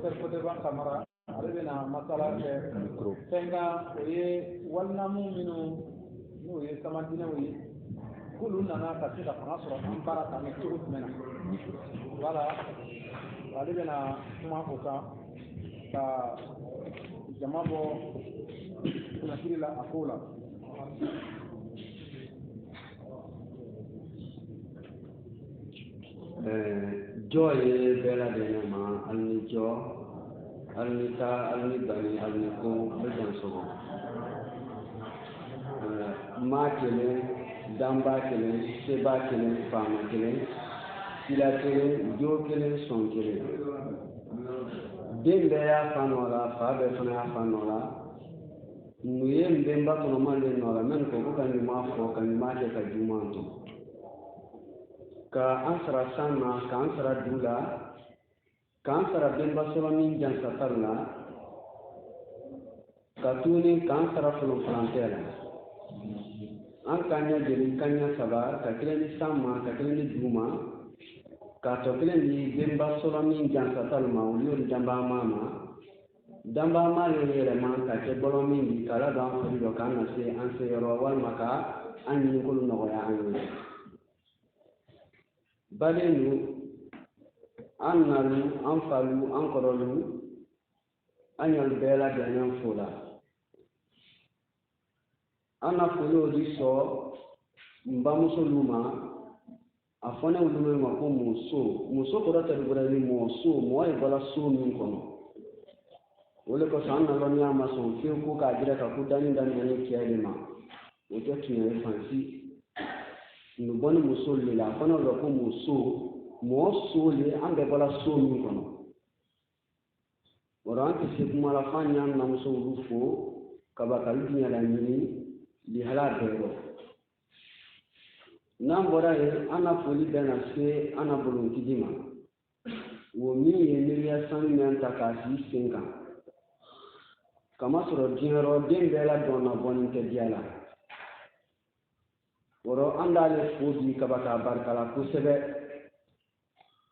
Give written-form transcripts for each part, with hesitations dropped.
Docteur Fodeba Kamara, ale bɛna masala kɛ fɛn kan, o ye walinamu minnu n'o ye samadinɛw ye, k'olu nana ka se ka fanga sɔrɔ an baara kan cogo jumɛn na. Voilà, ale bɛna kuma o kan ka jama bɔ kunnafili la a ko la. Jɔ ye bɛɛ lajɛlen ma, hali ni jɔ, hali ni ta, hali ni bani, hali ni ko, hali dan sɔgɔ. Maa kelen, danba kelen, seba kelen, faama kelen, sila kelen, jo kelen, sɔn kelen. Den bɛɛ y'a fa nɔ la, fa bɛɛ fana y'a fa nɔ la. N'u ye n bɛnba kɔnɔma le nɔ la, mɛ ko ka ɲuman fɔ, ka ɲuman kɛ, ka juguman to. Ka an sara san na, k'an sara du la, k'an sara denba sɔrɔ min jansata la, ka tuguni k'an sara folonfolantɛ la. An ka ɲɛ jeli ka ɲɛ saba, ka kelen di san ma, ka kelen di dugu ma, k'a tɔ kelen di denba sɔrɔ min jansata ma, olu y'olu danbaa ma. Danbaa ma y'o yɛlɛma ka kɛ bɔlɔ min di, k'a ladon an fari dɔ, k'an na se an se yɔrɔ, walima ka an ɲinikolo nɔgɔya an ye. Badennu, an nalu, an falu, an kɔrɔlu, an y'alu bɛɛ lajɛlen fo la. An na foli o di sɔn n bamusolu ma, a fɔ ne olu min ma ko muso. Muso kɔrɔ tɛ dɔwɛrɛ ye mɔso, mɔgɔ ye bɔla so min kɔnɔ. O de kosɔn an na lɔnniya ma sɔn fiyewu ko k'a jira ka ko danni daminɛ ni cɛ de ma. O tɛ tiɲɛ ye fan si. Nin bɔ ni muso le la, a fɔ ne o la ko muso, mɔgɔ so le, an bɛɛ bɔla so min kɔnɔ. O rɔ an tɛ se kuma la f'an y'an namuso olu fo kaba k'alu diɲɛ laɲini lihala bɛɛ rɔ. N'an bɔra yen, an na foli bɛ na se an na bolontigi ma. O min ye miiriya sanu min ta k'a sigi sen kan. Kamasɔrɔ diɲɛ rɔ, den bɛɛ la dɔnna bɔnni tɛ diya la. O rɔ an b'ale fo bi kaba k'a barika la kosɛbɛ.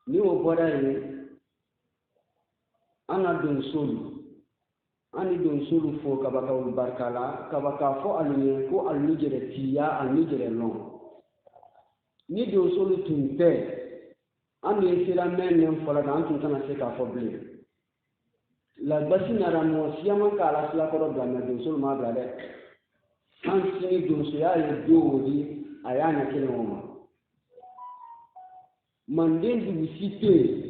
Ni o bɔra yen, an na donsolu, an ni donsolu fo kaba k'olu barika la, kaba k'a fɔ alu ye ko alu ni jɛrɛ tiya, alu ni jɛrɛ lɔn. Ni donsolu tun tɛ, an dun ye sela mɛn min fɔla kan, an tun tɛna se k'a fɔ bilen. Lagbasi nana mɔgɔ siyaman k'a la silakɔrɔ bila, mɛ donsolu m'a bila dɛ. An sini donsoya ye don o di, a y'a ɲɛ kelen o ma. Manden dugu si tɛ yen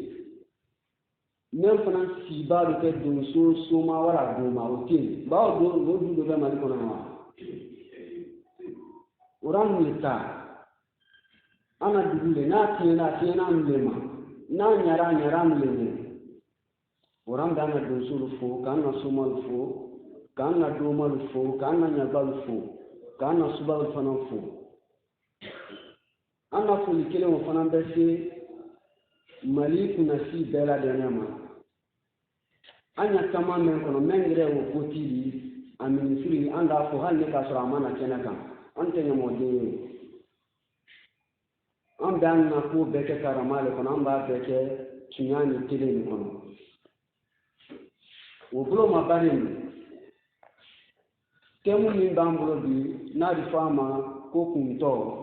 min fana siba bɛ kɛ donso soma wala doma, o tɛ yen. Bawo don o du dɔ bɛ Mali kɔnɔ wa? O rɔ an de ta, an na dugu le, n'a tiɲɛna a tiɲɛna an le ma, n'a ɲara a ɲara an le ɲɛ. O rɔ an bɛ an na donsolu fo, k'an na somalu fo, k'an na domalu fo, k'an na ɲagbalu fo, k'an na subalu fana fo. An na foli kelen o fana bɛ se Mali kunnasi bɛɛ lajɛlen ma. An ya taama min kɔnɔ, min yɛrɛ o koti di, a minisiri, an k'a fɔ hali ne k'a sɔrɔ a ma na kɛnɛ kan, an tɛ ɲamɔden ye. An bɛ an na ko bɛɛ kɛ karama le kɔnɔ, an b'a bɛɛ kɛ tiɲɛ ni tele nin kɔnɔ. O bolo ma bari nin. Tɛmu min b'an bolo bi, n'a bɛ fɔ a ma ko kuntɔ,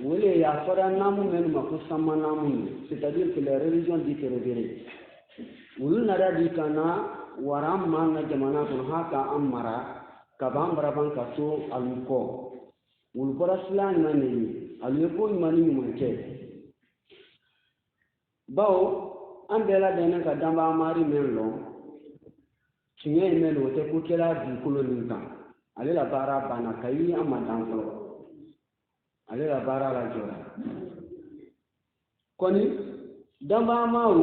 o le y'a fɔra naamu minnu ma ko sama naamu ye, c'est-à-dire que les religions dites révélées. Olu nana di ka na wara an ma an ka jamana kɔnɔ, ha ka an mara, ka ban baraban ka to alu kɔ. Olu bɔra sila ɲuman de ye, alu ye ko ɲuman ni ɲuman kɛ. Bawo an bɛɛ lajɛlen ka danbaa mari min lɔn, tiɲɛ ye min o tɛ ko kɛla dugukolo nin kan. Ale la baara banna, ka yi an ma dan fɔlɔ. Ale la baara la jɔra. Kɔni danbaa ma o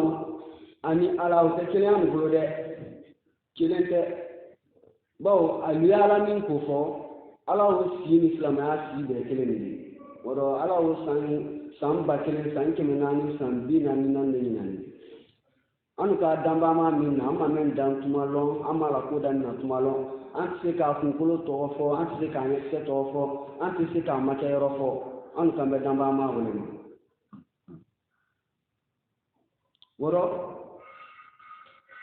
ani ala o tɛ kelen an bolo dɛ, kelen tɛ. Bawo alu ye ala min ko fɔ, ala o si ni silamɛya si bɛɛ kelen de ye. O rɔ ala o san 1000, san 400, san 44 de ɲinani. An ka danbaa ma min na, an ma mɛn dan tuma lɔn, an ma la ko daminɛ tuma lɔn, an tɛ se k'a kunkolo tɔgɔ fɔ, an tɛ se k'a ɲɛkisɛ tɔgɔ fɔ, an tɛ se k'a makɛyɔrɔ fɔ, an kan bɛ danbaa ma o de ma. Wɔrɔ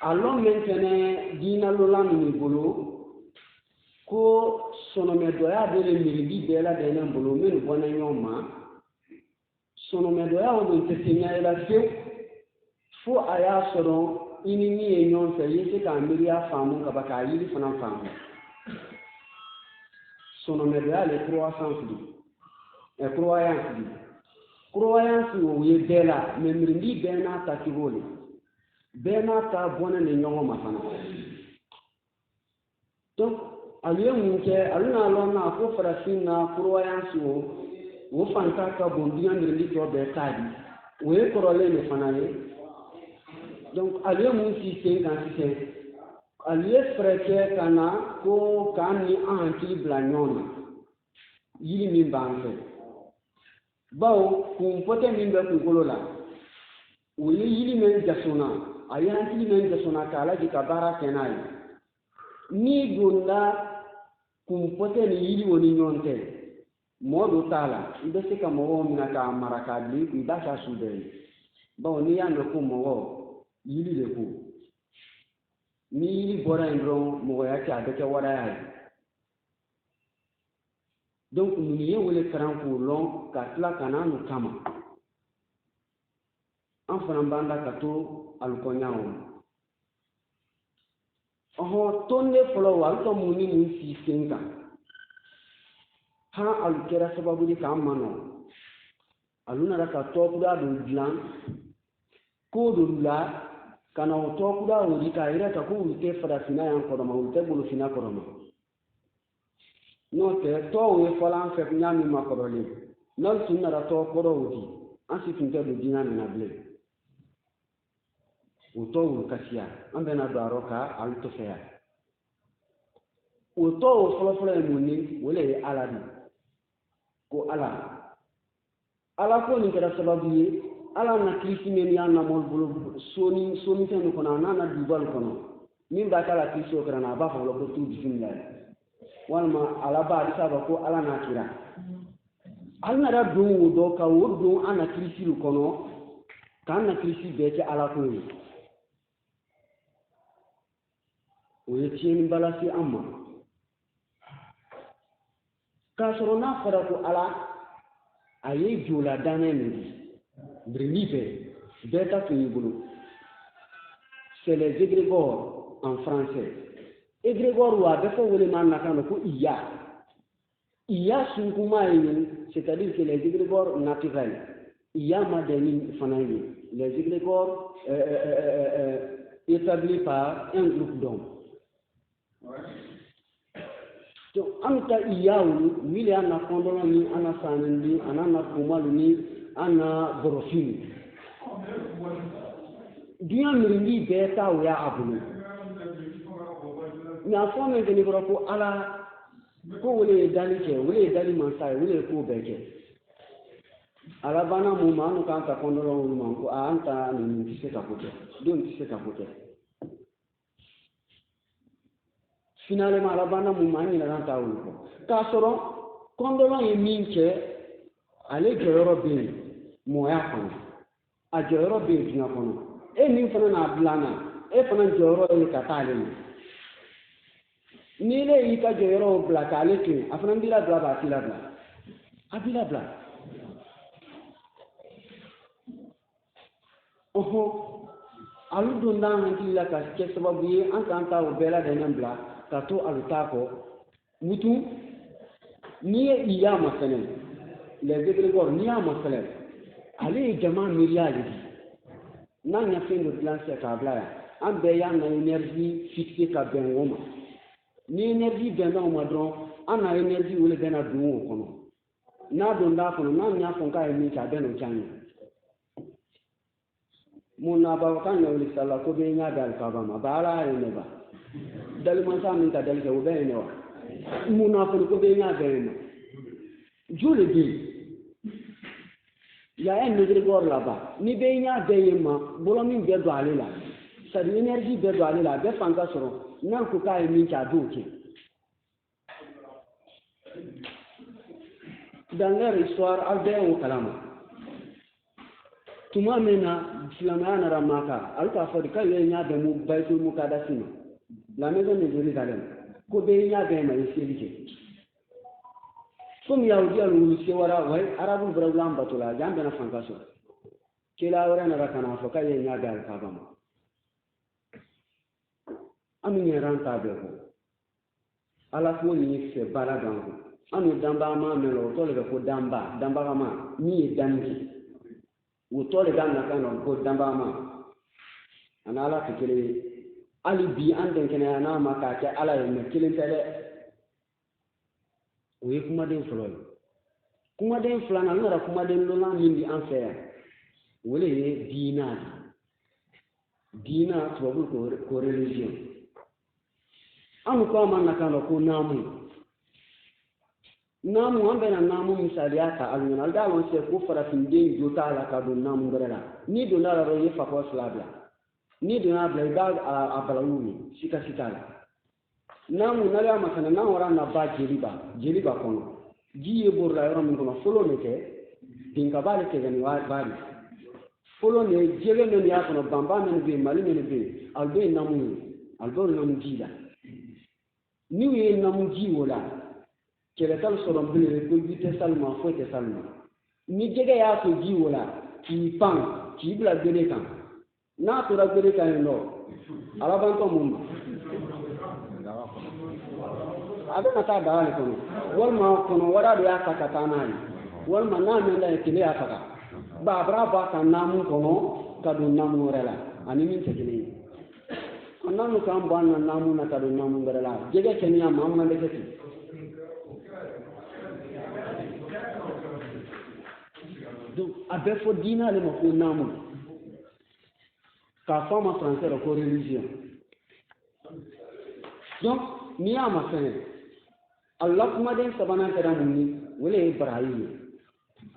A lɔn min fɛnɛ diinalola ninnu bolo ko sɔnɔmɛdɔya bɛ le miirili bɛɛ ladɛnnen bolo minnu bɔnna ɲɔgɔn ma sɔnɔmɛdɔya o dun tɛ se ɲɛ la fiyewu fo a y'a sɔrɔ i ni min ye ɲɔgɔn fɛ i ye se k'a miiriya faamu ka ban k'a yiri fana faamu sɔnɔmɛdɔya le croissance de croyance de croyance o ye bɛɛ la mɛ miirili bɛɛ n'a ta cogo le bɛɛ n'a ta bɔnɛ ni ɲɔgɔn ma fana donc alu ye mun kɛ alu n'a lɔn na ko farafin na croyance o fanta ka bon diɲɛ miirili tɔ bɛɛ ta di o ye kɔrɔlen de fana ye donc alu ye mun sigi sen kan sisan alu ye fɛɛrɛ kɛ ka na ko k'an ni an hakili bila ɲɔgɔn na yiri min b'an fɛ bawo kunpɔtɛ min bɛ kunkolo la o ye yiri min jasonna a ye hakili min jasonna k'a lajɛ ka baara kɛ n'a ye n'i donna kunpɔtɛ ni yiri o ni ɲɔgɔn cɛ mɔgɔ dɔ t'a la i bɛ se ka mɔgɔw minɛ k'a mara k'a bila i kun i b'a kɛ su bɛɛ ye bawo n'i y'a mɛn ko mɔgɔ yiri de ko ni yiri bɔra yen dɔrɔn mɔgɔya tɛ a bɛ kɛ waraya ye donc ninnu ye wele karan k'o lɔn ka tila ka na n'u kama an fana b'an da ka to alukɔɲa o ɔhɔn tɔnden fɔlɔ o alu ka mun ni mun sigi sen kan han alu kɛra sababu ye k'an manɔ alu nana ka tɔkura dɔ dilan ko dɔ la ka na o tɔkura o di k'a yira ka ko olu tɛ farafinna yan kɔrɔma olu tɛ golofinna kɔrɔma n'o tɛ tɔw ye fɔlɔ an fɛ ɲa min ma kɔrɔlen n'alu tun nana tɔ kɔrɔw di an si tun tɛ don diinɛ min na bilen o tɔw ka siya an bɛna don a rɔ ka alu tɔfɛya o tɔw fɔlɔfɔlɔ ye mun ye o le ye ala de ko ala ala ko nin kɛra sababu ye ala na kirisi min y'an na mɔli bolo soni sonifɛn nin kɔnɔ a n'a na dubalu kɔnɔ min b'a k'a la kirisi o kɛra na a b'a fɔ ko tu bisimila ye walima ala ba a bɛ se a ko ala n'a kira ale nana don o dɔ ka o don an na kirisi kɔnɔ k'an na kirisi bɛɛ kɛ ala ko ye o ye tiɲɛniba lase an ma k'a sɔrɔ n'a fɔra ko ala a ye jola danɛ min di birili bɛɛ bɛɛ ta tun y'i bolo c'est les égrégores en français égrégore a bɛ fɔ wele ma nakan na ko iya iya sunkuma ye nin c'est-à-dire que les égrégores naturels iya ma dɛni fana ye les égrégores établis par un groupe d'hommes. Donc an ta iya wulu wili an na kɔndɔlɔ ni an na sanni an na kumalu ni an na bɔrɔfin diɲɛ miirili bɛɛ ta o y'a bolo nka fɔ min kɛ kɔrɔ ko ala ko wele ye dali kɛ wele ye dali mansa ye wele ye ko bɛɛ kɛ ala banna mun ma an k'an ta kɔndɔlɔ olu ma ko an ta nin tɛ se ka ko kɛ denw tɛ se ka ko kɛ finalement ala banna mun ma an ɲinɛna an ta olu kɔ k'a sɔrɔ kɔndɔlɔ ye min kɛ ale jɔyɔrɔ bɛ yen mɔgɔya kɔnɔ a jɔyɔrɔ bɛ yen diɲɛ kɔnɔ e min fana n'a bila na e fana jɔyɔrɔ ye ka taa ale ma ni ne y'i ka jɔyɔrɔw bila k'ale to yen a fana b'i labila ba a t'i labila a b'i labila ɔhɔn alu don d'an hakili la ka kɛ sababu ye an k'an ta o bɛɛ ladɛnnen bila ka to alu t'a kɔ wutu n'i ye i y'a ma fɛnɛ les égrégores n'i y'a ma fɛnɛ ale ye jama miiriya de di n'an ye fɛn dɔ dilan sisan k'a bila yan an bɛɛ y'an na énergie fixée ka bɛn o ma ni énergie bɛnna o ma dɔrɔn an na énergie wele bɛna don o kɔnɔ n'a donna a kɔnɔ n'an y'a fɔ k'a ye min kɛ a bɛ n'o diya n ye mun na b'a fɔ k'an ɲɛ wuli sala ko bɛ ɲɛ da alikaba ma ba ala ye ne ba dalimansa min ka dali kɛ o bɛɛ ye ne wa mun na fana ko bɛ ɲɛ bɛɛ ye ma jo de bɛ yen y a un égrégore là-bas ni bɛ ɲɛ bɛɛ ye ma bɔlɔ min bɛɛ don ale la c'est-à-dire énergie bɛɛ don ale la a bɛɛ fanga sɔrɔ n'a ko k'a ye min kɛ a b'o kɛ dans leur histoire aw bɛɛ y'o kalama. Tuma min na silamɛya nana Maka, alu k'a fɔ de k'alu ye ɲa bɛn mu Bayitul Mukadasi ma, la maison de Jérusalem, ko bɛɛ ye ɲa bɛn ma i ye seli kɛ. Komi yahudiyalu wulu sewara, wa arabu bɛrɛ wuli an bato la, jan bɛna fanka sɔrɔ. Kela wɛrɛ nana ka n'a fɔ k'a ye ɲa bɛn alikaba ma. An bɛ ɲɛra an t'a bɛɛ kɔ. Ala ko nin ye fɛ baara don an kun. An n'o danbaa ma mɛn o tɔ de bɛ ko danba, danbaga ma min ye danni kɛ. O tɔ de b'a nafa nɔ ko danbaa ma. A n'Ala tɛ kelen ye. Hali bi an denkɛnɛya n'a ma k'a kɛ Ala ye, mɛ kelen tɛ dɛ. O ye kumaden fɔlɔ ye. Kumaden filanan, n nana kumaden dɔnna min di an fɛ yan, o de ye diina de. Diina tubabu ko religion. An ko a ma na kan ko naamu. Naamu, an bɛna naamu misaliya ta alu ɲɛna. Alu b'a lɔn sɛ ko farafinden jo t'a la ka don naamu wɛrɛ la. N'i donna a la dɔrɔn i ye fakɔ fila bila. N'i donna a bila i b'a a balawu ye, sika si t'a la. Naamu n'ale y'a masana n'an wara na ba jeliba, jeliba kɔnɔ. Ji ye borila yɔrɔ min kɔnɔ, fɔlɔ de tɛ, denkaba de tɛ ni ba de. Fɔlɔ de jɛgɛ minnu y'a kɔnɔ, banba minnu bɛ yen, mali minnu bɛ yen, alu bɛ naamu ye, alu bɛ naamu ji la. N'u ye naamu ji o la, kɛlɛ t'alu sɔrɔ bilen, ko ji tɛ s'alu ma, foyi tɛ s'alu ma. Ni jɛgɛ y'a to ji o la, k'i pan, k'i bila gbere kan, n'a tora gbere kan yen nɔ, a labantɔ mun ma? A bɛna taa daga de kɔnɔ, walima kɔnɔ wɛrɛ de y'a ta ka taa n'a ye, walima n'a mɛnna ye tile y'a faga. Ba a b'a bɔ a ka naamu kɔnɔ ka don naamu wɛrɛ la, ani min tɛ kelen ye. N'an k'an bɔ an na naamu na ka don naamu wɛrɛ la, jɛgɛ kɛnɛya ma an man dɛsɛ ten. Donc a bɛ fɔ diinɛ de ma ko naamu, k'a fɔ a ma français la ko religion. Donc n'i y'a ma fɛnɛ, a la kumaden sabanan kɛra mun ye? O de ye barayi ye.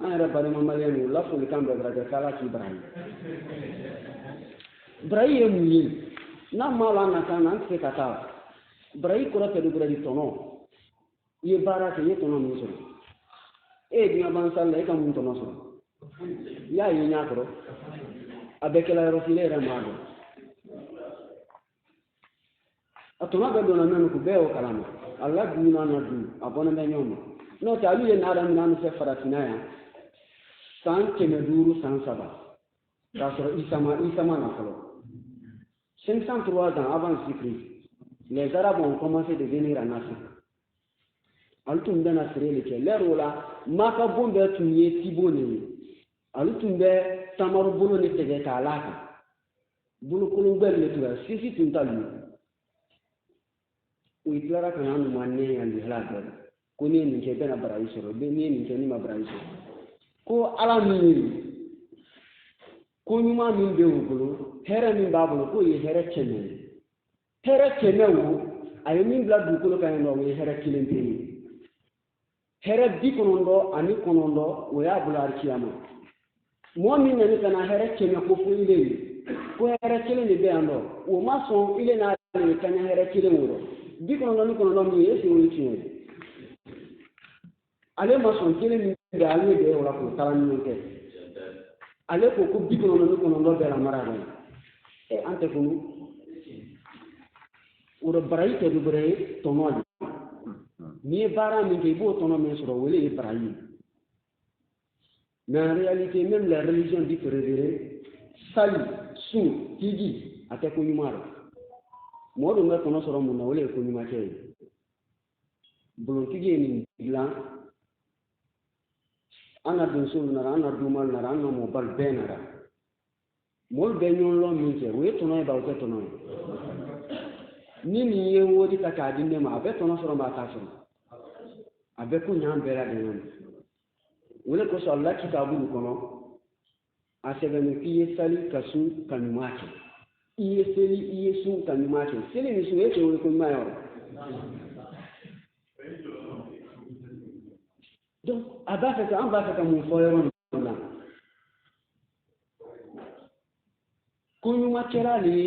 An yɛrɛ balima maliyɛn ninnu, la folikan bɛɛ bɛra kɛ k'Ala k'i barayi. Barayi ye mun ye? N'a ma la na kan na, an tɛ se ka taa. Barayi kɔrɔ tɛ dɔwɛrɛ ye tɔnɔ. I ye baara kɛ, i ye tɔnɔ min sɔrɔ. E ye diɲɛ ban sali la, e ka mun tɔnɔ sɔrɔ? I y'a ye ɲɛ kɔrɔ. A bɛɛ kɛla yɔrɔ si, e yɛrɛ m'a dɔn. A tɔnɔ bɛɛ donna minnu kun, bɛɛ y'o kalama. A la du n'a na du, a bɔnnen bɛ ɲɔgɔn ma. N'o tɛ, alu ye n'a daminɛ an fɛ farafinna yan, san 500 san 3, k'a sɔrɔ Isa ma na fɔlɔ. 503 ans avant Jésus-Christ, les Arabes ont commencé de venir en Afrique. Alu tun bɛna feere de kɛ. L'heure o la, Maka bon bɛɛ tun ye tibon de ye. Alu tun bɛ tamaro bolo de tigɛ k'a l'a kan. Bolokolon gbɛli de tun bɛ, sisi tun t'alu ye. O tilara ka na an ma nɛ yan lihala bɛɛ la. Ko n'i ye nin kɛ, i bɛna baraji sɔrɔ. N'i ye nin kɛ, n'i ma baraji sɔrɔ. Ko Ala min ye nin, ko ɲuman min bɛ o bolo, hɛrɛ min b'a bolo, k'o ye hɛrɛ 100 ye. Hɛrɛ 100 o, a ye min bila dugukolo kan yen nɔ, o ye hɛrɛ kelen pe ye. Hɛrɛ 99, o y'a bolo alikiyama. Mɔgɔ min nana ka na hɛrɛ 100 ko fo ile ye, ko hɛrɛ kelen de bɛ yan nɔ, o ma sɔn ile n'ale ye ka ɲɛ hɛrɛ kelen o rɔ. 99 min ye, est-ce que o ye tiɲɛ ye? Ale ma sɔn kelen min bɛ ale de ye o la k'o taara ni ɲɔgɔn cɛ. Ale ko ko 99 bɛɛ la mara yɛrɛ ye. Ɛ, an tɛ kunu. O rɔ baraji tɛ dɔ wɛrɛ ye, tɔnɔ de. N'i ye baara min kɛ, i b'o tɔnɔ min sɔrɔ, o de ye baraji ye. Mais en réalité, même la religion dit révéré, sali, sun, hiji, a tɛ ko ɲuman rɔ. Mɔgɔ dun bɛ tɔnɔ sɔrɔ mun na, o de ye ko ɲuman kɛ ye. Bolontigi ye nin dilan, an na donsow nana, an na dumaw nana, an na mɔbali bɛɛ nana. Mɔlu bɛ ɲɔgɔn lɔn min kɛ, o ye tɔnɔ ye ba, o tɛ tɔnɔ ye. Ni nin ye wari ta k'a di ne ma, a bɛ tɔnɔ sɔrɔ ma a t'a sɔrɔ. A bɛ ko ɲan bɛɛ lajɛlen ma. O de kosɔn Ala kitabu kɔnɔ, a sɛbɛnnen k'i ye sali ka sun ka ɲuman kɛ. I ye seli, i ye sun ka ɲuman kɛ. Seli ni sun, e tɛ o ye ko ɲuman ye wa? Donc, a b'a fɛ ka, an b'a fɛ ka mun fɔ yɔrɔ min na? Ko ɲuman kɛra de ye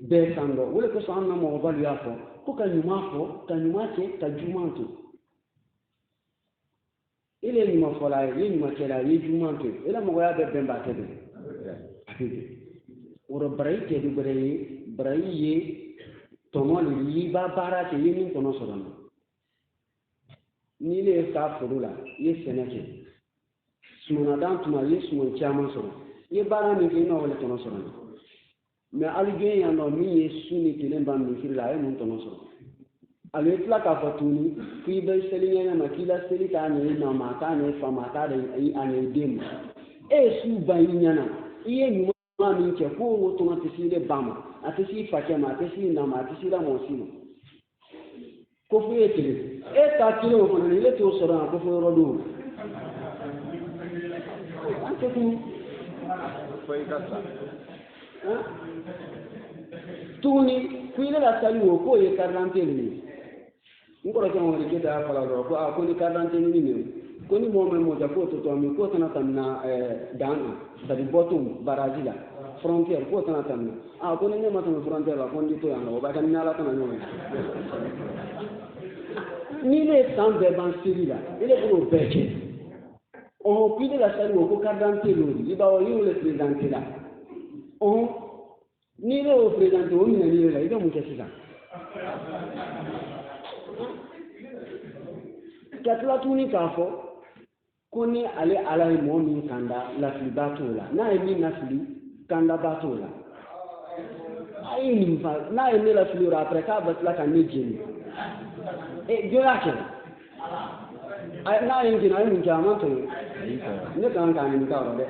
bɛɛ kan dɔn. O de kosɔn an na mɔgɔbalu y'a fɔ ko ka ɲuman fɔ, ka ɲuman kɛ, ka juguman to. E le ye ɲuman fɔla ye, i ye ɲuman kɛla ye, i ye juguman to yen. E la mɔgɔya bɛɛ bɛn b'a tɛ bɛn. bɛ bɛn. O rɔ barayi tɛ dɔ wɛrɛ ye, barayi ye tɔnɔ le ye, i b'a baara kɛ i ye min tɔnɔ sɔrɔ na. Ni ne ye taa foro la, i ye sɛnɛ kɛ, sumanadan tuma i ye suman caman sɔrɔ, i ye baara min kɛ i n'o le tɔnɔ sɔrɔ na. Mɛ alijɛn yan nɔ min ye su ni tile ban misiri la, a ye mun tɔnɔ sɔrɔ? Ale tila k'a fɔ tuguni k'i bɛ seli ɲɛnɛ ma, k'i la seli k'a ɲɛ i na ma, a k'a ɲɛ i fa ma, a k'a ɲɛ i den ma. E ye su ban i ɲɛna, i ye ɲuman min kɛ k'o o tɔnɔ tɛ se i ba ma, a tɛ se i facɛ ma, a tɛ se i na ma, a tɛ se i la mɔgɔ si ma. Ko fo e kelen, e ta kelen o fana na, e t'o sɔrɔ yan ko fo yɔrɔ dɔw. An tɛ kun. Fo i ka sa. Tuguni ko i ne la sali o k'o ye carte d'identité de ye. N kɔrɔkɛ Mamadu Keyita y'a fɔ la dɔrɔn ko aa ko ni carte d'identité ɲini de ko ni mɔgɔ min m'o kɛ k'o tɛ to min k'o tɛna tɛmɛ dan kan, c'est à dire bɔtɔ baraji la frontière k'o tɛna tɛmɛ. Aa ko ni ne ma tɛmɛ frontière la ko n tɛ to yan nɔ, o b'a kɛ ni Ala kana ɲɔgɔn ye. Ni ne ye san bɛɛ ban seli la, ne de b'o bɛɛ kɛ. Ɔhɔn k'i ne la sali o ko carte d'identité don, i b'a fɔ i y'o le présenté la. Ɔhɔn ni ne y'o présenté o minɛli la, i bɛ mun kɛ sisan? Ka tila tuguni k'a fɔ ko ni ale Ala ye mɔgɔ min kanda lafilibaa t'o la, n'a ye min lafili kandabaa t'o la. A ye nin fa, n'a ye ne lafili o la après k'a bɛ tila ka ne jeni. E jɔn y'a kɛ? N'a ye n jeni a ye mun kɛ? A ma tɔɲɔ. Ne ka kan k'a ɲininka o rɔ dɛ.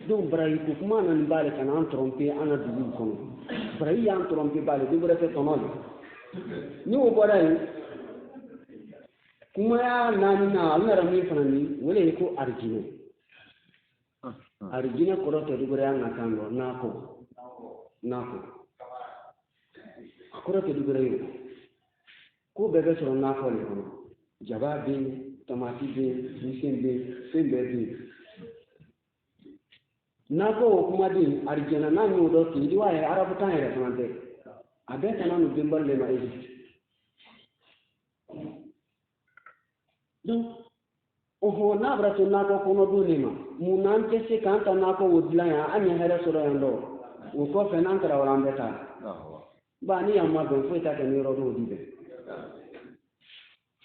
Donc barayi ko kuma nana b'ale ka n'an tromper an ka duguw kɔnɔ. Barayi y'an tromper b'ale, dɔ wɛrɛ tɛ tɔnɔ de. Ni o bɔra yen, kumaya naani na ale yɛrɛ min fana ni o de ye ko arijinɛ. Arijinɛ kɔrɔ tɛ dɔ wɛrɛ ye an ka kan dɔn, nakɔ. Nakɔ. A kɔrɔ tɛ dɔ wɛrɛ ye o. Ko bɛɛ bɛ sɔrɔ nakɔ de kɔnɔ. Jaba bɛ yen, tamati bɛ yen, misɛn bɛ yen, fɛn bɛɛ bɛ yen. Nakɔ o kumaden arijinɛ n'a y'o dɔn k'i b'a ye arabukan yɛrɛ fana tɛ. A bɛɛ kana n'u bɛnbali de ma Egypte. Donc ɔhɔn n'a bɔra to nakɔ kɔnɔ don de ma, mun n'an tɛ se k'an ta nakɔ o dilan yan, an ye hɛrɛ sɔrɔ yan dɔ. O kɔfɛ n'an taara wala an bɛ taa. Ba ni yan ma bɛn foyi t'a kɛ ni yɔrɔ dɔw di bɛn.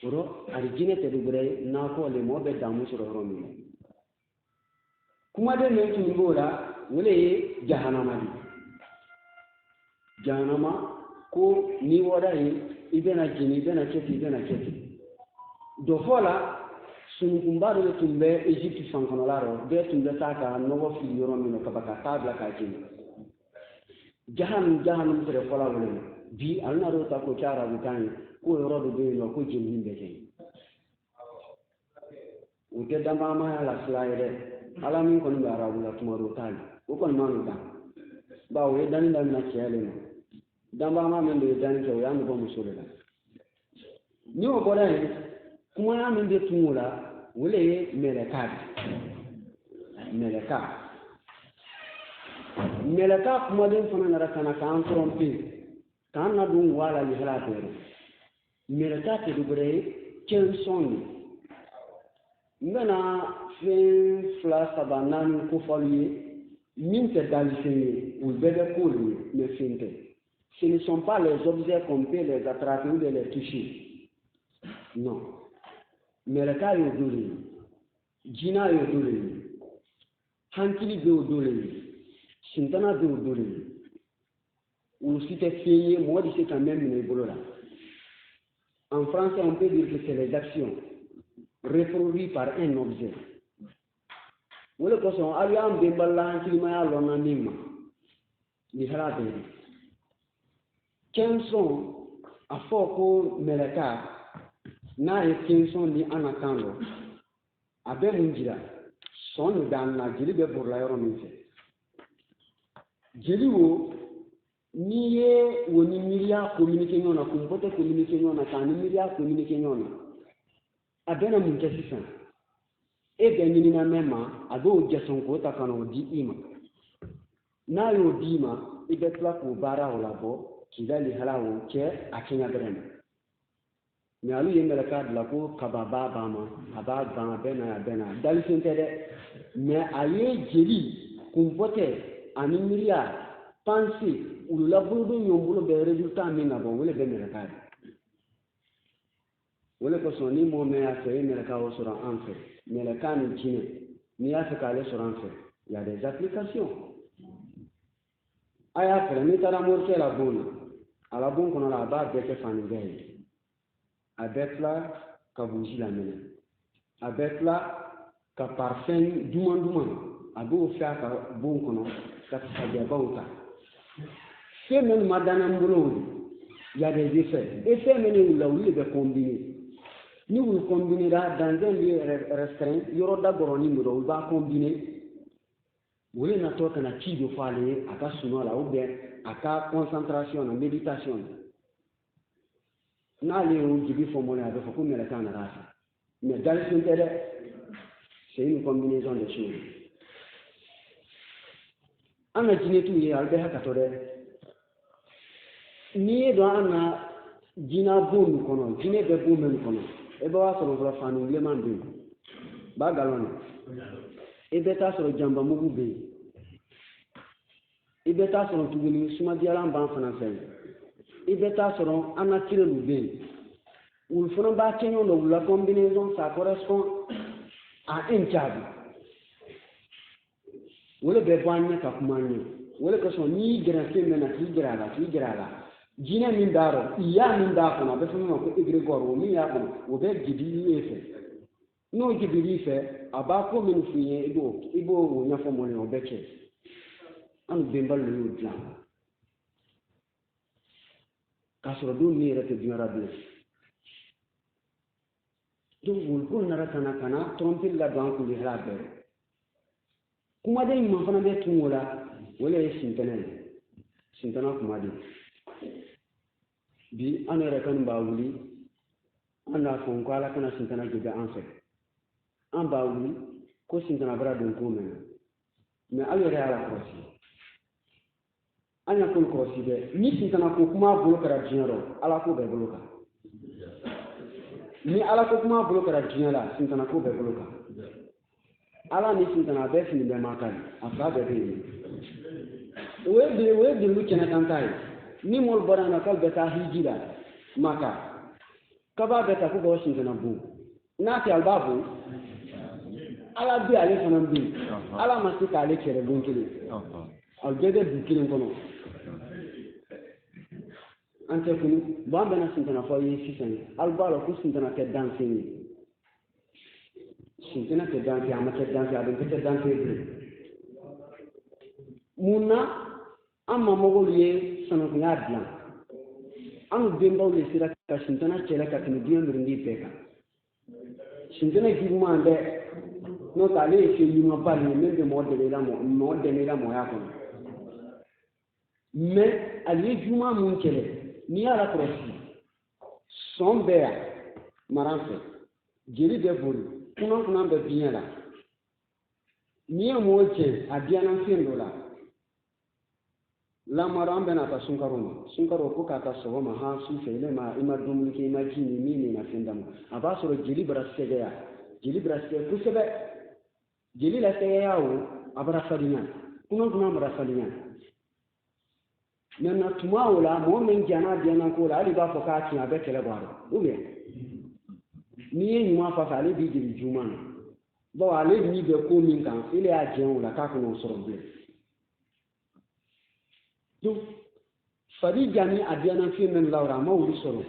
O rɔ arijinɛ tɛ dɔ wɛrɛ ye nakɔ le mɔgɔ bɛ damu sɔrɔ yɔrɔ min na. Kumaden min tun b'o la o de ye jahanama de ye. Jahanama ko n'i bɔra yen i bɛna jeni, i bɛna kɛ ten, i bɛna kɛ ten. Dɔ fɔ la sunukunba dɔ de tun bɛ Egypte fan kɔnɔla rɔ, bɛɛ tun bɛ taa ka nɔgɔ fili yɔrɔ min na kaba ka taa bila k'a jeni. Jahanum jahanum tɛrɛ fɔla o de ma. Bi ale n'a dɔw ta k'o kɛ arabukan ye k'o yɔrɔ dɔ bɛ yen nɔ ko jenini bɛ kɛ yen. O tɛ danbaamaya la sira ye dɛ. Ala min kɔni bɛ arabu la tuma dɔw t'a ye, o kɔni ma n'o dan. Bawo o ye danni daminɛ cɛ de ma. Danbaama min de ye danni kɛ o y'a nɔgɔ muso de la. Ni o bɔra yen, kumaya min bɛ tun o la, o de ye mɛlɛka de ye. Mɛlɛka. Mɛlɛka kumaden fana nana ka na k'an tromper, k'an nadon wa la lihala bɛɛ rɔ. Mɛlɛka tɛ dɔ wɛrɛ ye, cɛnsɔn de. N bɛna fɛn fila saba naani kofɔ aw ye min tɛ dalifɛn ye, o bɛɛ bɛ ko de ye, mais fɛn tɛ. Ce ne sont pas les objets qu'on peut les attraper ou les toucher. Non. Mɛlɛka y'o dɔ de ye, jinɛ y'o dɔ de ye, hankili bɛ o dɔ de ye, sintana bɛ o dɔ de ye. O si tɛ fɛn ye mɔgɔ bɛ se ka mɛn minɛ i bolo la. En français, on peut dire que c'est les actions reproduites par un objet. O de kosɔn aw y'an bɛnbali la hakilimaya lɔnna min ma, nin hɛrɛ bɛɛ de. Kɛnsɔn, a fɔ ko mɛlɛka n'a ye kɛnsɔn ni an ka kan dɔn, a bɛ mun jira? Sɔn de b'an na, jeli bɛ borila yɔrɔ min fɛ. Jeli wo, n'i ye o ni miiriya communiquer ɲɔgɔn na, kunbɔ tɛ communiquer ɲɔgɔn na, k'a ni miiriya communiquer ɲɔgɔn na, a bɛna mun kɛ sisan? E bɛ ɲininka mɛn ma, a b'o jɛsɔn k'o ta ka n'o di i ma. N'a y'o di i ma, i bɛ tila k'o baara o labɔ k'i ka lihala o kɛ a kɛɲɛ bɛrɛ ma. Mais alu ye mɛlɛka bila ko kaba b'a ba ma, a b'a ban, a bɛ na, a bɛ na. Dalifɛn tɛ dɛ, mais a ye jeli kunpɔtɛ ani miiriya pensée olu la bolodon ɲɔgɔn bolo bɛ résultat min na bɔ, o le bɛ mɛlɛka ye. O le kosɔn ni mɔgɔ min y'a fɛ i ye mɛlɛka o sɔrɔ an fɛ, mɛlɛka ni jinɛ, n'i y'a fɛ k'ale sɔrɔ an fɛ, il y a des applications. A y'a fɛ n'i taara morikɛ la bon na, a la bon kɔnɔ la a b'a bɛɛ kɛ fannikɛ ye. A bɛ tila ka buji lamɛnɛ, a bɛ tila ka parfum duman duman a b'o fɛ a ka bon kɔnɔ ka kasajabaw ta. Fɛn minnu ma danna n bolo, il y a des effets. Effets minnu la olu de bɛ combiner. Ni olu combinera dans un lieu restreint, yɔrɔ dagɔrɔnin dɔ olu b'a combiner. O de natɔ ka na ci dɔ fɔ ale ye a ka sunɔgɔ la ou bien a ka concentration na, méditation na. N'ale y'o jigi fɔ mɔnɛ, a bɛ fɔ ko mɛlɛka nana a fɛ. Mais dalifɛn tɛ dɛ, c'est une combinaison de choses. An ka jinɛtiw ye, aw bɛ hakɛto dɛ. N'i ye don an ka jinɛ bon nin kɔnɔ, jinɛ bɛ bon min kɔnɔ, i b'a sɔrɔ fɔlɔ fani bilenman bɛ yen, ba galon na. I bɛ taa sɔrɔ janbamugu bɛ yen, i bɛ taa sɔrɔ tuguni sumadiyalan b'an fana fɛ yen, i bɛ taa sɔrɔ an ka kirelu bɛ yen. Olu fana b'a kɛ ɲɔgɔn dɔ la, combinaison ça correspond à un diable. O de bɛ bɔ an ɲɛ ka kuma an ɲɛ. O de kosɔn n'i y'i gɛrɛ fɛn min na, k'i gɛrɛ a la, k'i gɛrɛ a la, jinɛ min b'a rɔ, i y'a min b'a kɔnɔ, a bɛ fɔ min ma ko égrégore, o min y'a kɔnɔ, o bɛ jigin i fɛ. N'o jiginr'i fɛ, a b'a ko minnu f'i ye, i b'o ɲɛfɔ mɔgɔ ye, o bɛ kɛ. An bɛnbaw de y'o dilan. K'a sɔrɔ don min yɛrɛ tɛ diɲɛ la bilen. Donc olu ko nana ka na tromper la don an kun la bɛɛ. Kumaden ɲuman fana bɛ tun o la, o de ye sintɛnɛ ye. Sintɛnɛ kumaden. Bi an yɛrɛ kan b'a wuli, an n'a fɔ ko Ala kana sintɛnɛ jɔ an fɛ. An b'a wuli ko sintɛnɛ bara don ko mɛn na. Mais aw yɛrɛ y'a lakɔlɔsi. An y'a ko kɔlɔsi dɛ. Ni sintɛnɛ ko kuma bolo kɛra diɲɛ rɔ, Ala ko bɛɛ bolo kan. Ni Ala ko kuma bolo kɛra diɲɛ la, sintɛnɛ ko bɛɛ bolo kan. Ala ni sintɛnɛ bɛɛ fini bɛɛ man kan, a fila bɛɛ bɛ yen. O ye delilu kɛnɛ kan ta ye. Ni mɔlu bɔra yan nɔ k'alu bɛ taa hiji la Maka, k'a b'a bɛɛ ta ko k'o sintɛnɛ bon. N'a tɛ alu b'a bon. Ala bɛ ale fana bɛ yen. Ala ma se k'ale kɛlɛ don kelen. Alu bɛɛ bɛ du kelen kɔnɔ. An tɛ kunu. Bon an bɛna sintɛnɛ fɔ aw ye sisan. Alu b'a dɔn ko sintɛnɛ tɛ danfɛn ye. Sintɛnɛ tɛ danfɛn, a ma kɛ danfɛn, a bɛ kɛ danfɛn ye bilen. Mun na an mamɔgɔw ye sanankunya dilan? An bɛnbaw de sera ka sintɛnɛ kɛlɛ ka tɛmɛ diɲɛ mirindi bɛɛ kan. Sintɛnɛ juguman dɛ, n'o tɛ ale ye fɛn ɲumanba de ye min bɛ mɔgɔ dɛmɛ i la mɔgɔ dɛmɛ i la mɔgɔya kɔnɔ. Mais ale ye juguman mun kɛlɛ, n'i y'a lakɔlɔsi, sɔn bɛ yan maran fɛ, jeli bɛ boli, kunan kunan bɛ biɲɛ la. N'i ye mɔgɔ jɛn a diyanna fɛn dɔ la, lamaro an bɛna taa sunkaro ma. Sunkaro ko k'a ta sɔgɔma han su fɛ, i ma dumuni kɛ, i ma ji min, min nana fɛn d'a ma. A b'a sɔrɔ jeli bara sɛgɛya, jeli bara sɛgɛ kosɛbɛ. Jeli la sɛgɛya o, a bara farinya, kunan kunan bara farinya. Maintenant tuma o la, mɔgɔ min jana diyanna ko la, hali b'a fɔ k'a tiɲɛ, a bɛ kɛlɛ bɔ a rɔ. Ou bien n'i ye ɲuman fɔ a fɛ, ale b'i jeli juguman na. Bawo ale ni bɛ ko min kan, ile y'a jɛn o la k'a kana o sɔrɔ bilen. Donc fari jani a diyanna fɛn min la, a ma olu sɔrɔ.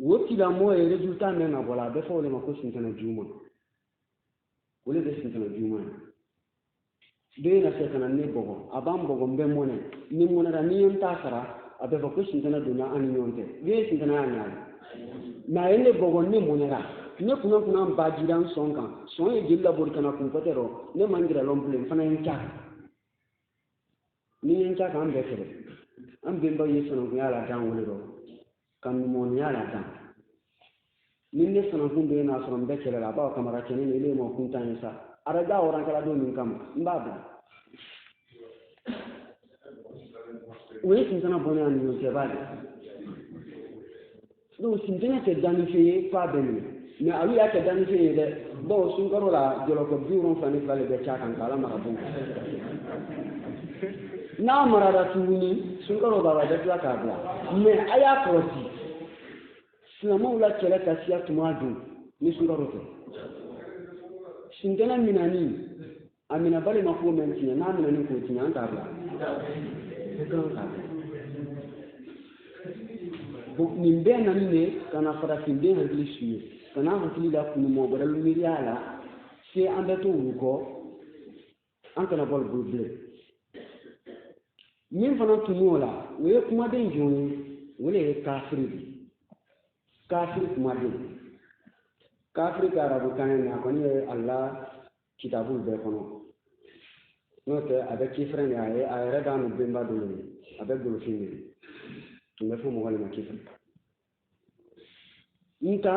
O tigilamɔgɔ ye résultat min na bɔ la, a bɛ fɔ o de ma ko sintɛnɛ juguman. O de bɛ sintɛnɛ juguman ye. Dɔ ye na se ka na ne bɔgɔ, a b'an bɔgɔ, n bɛ mɔnɛ. Ni mɔnɛra, n'i ye n ta sara, a bɛ fɔ ko sintɛnɛ donna an ni ɲɔgɔn cɛ. Dɔ ye sintɛnɛ y'a ɲa. Mais a ye ne bɔgɔ, ne mɔnɛra. Ne kunna kunna ba jira n sɔn kan. Sɔn ye jeli labori ka na kun kɔtɛ rɔ. Ne ma n jira lɔn bilen, n fana ye n ca. Ni ye n ca k'an bɛɛ kɛlɛ. An bɛnbaw ye sanankunya la dan wele dɔ, ka numɔniya la dan. Ni ne sanankun bɛ yen n'a sɔrɔ n bɛ kɛlɛ la, a b'a fɔ kamara cɛnin nin, ile ma kuntan ye sa. Araja wɔrɔnkɛla don min kama, n b'a bila. O ye sintɛnɛ bɔnɛ an ni ɲɔgɔn cɛ b'a de. Donc sintɛnɛ tɛ dannifɛn ye f'a bɛ minɛ mais alu y'a kɛ dannifɛn ye dɛ bawo sunkalo la jɔlɔkɔ 72 de bɛ ca kan k'ala mara bon n'a marara tuguni sunkalo b'a la a bɛ tila k'a bila mais a y'a kɔlɔsi silamɛw la kɛlɛ ka siya tuma don ni sunkalo tɛ sintɛnɛ minɛni a minɛbali ma ko mɛn tiɲɛ n'a minɛni k'o tiɲɛ an t'a bila kan k'a bila bon nin bɛɛ nani de ka na farafinden hakili su ye ka n'a hakili la kunumɔ wɛrɛ miiriya la se an bɛ to olu kɔ an kana bɔ olu bolo bilen min fana tun b'o la o ye kumaden jɔn ye o de ye kafiri de ye kafiri kumaden kafiri ka arabukan ye a kɔni ye ala kitabu bɛɛ kɔnɔ n'o tɛ a bɛ kifirɛ de a ye a yɛrɛ b'a n'u benba dɔ ye a bɛ golofin de ye tun bɛ fɔ mɔgɔ de ma kifirɛ nka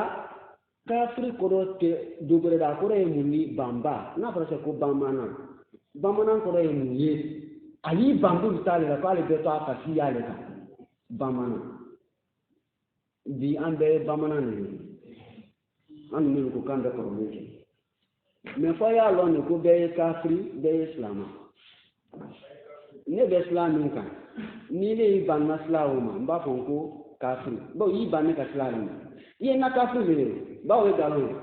kafiri kɔrɔ tɛ dɔ wɛrɛ a kɔrɔ ye mun ni banba n'a fɔra sisan ko bamanan bamanan kɔrɔ ye mun ye a y'i ban k'olu t'ale la k'ale bɛ to a fasi y'ale kan bamanan bi an bɛɛ ye bamanan de ye an ninnu ko k'an bɛ kɔrɔlen kɛ mais fɔ y'a lɔn de ko bɛɛ ye kafiri bɛɛ ye silamɛ ne bɛ sila min kan ni ne y'i ban n ka sila o ma n b'a fɔ ko kafiri bawo i ban ne ka sila de ma i ye n ka kafiri de ye bawo o ye nkalon ye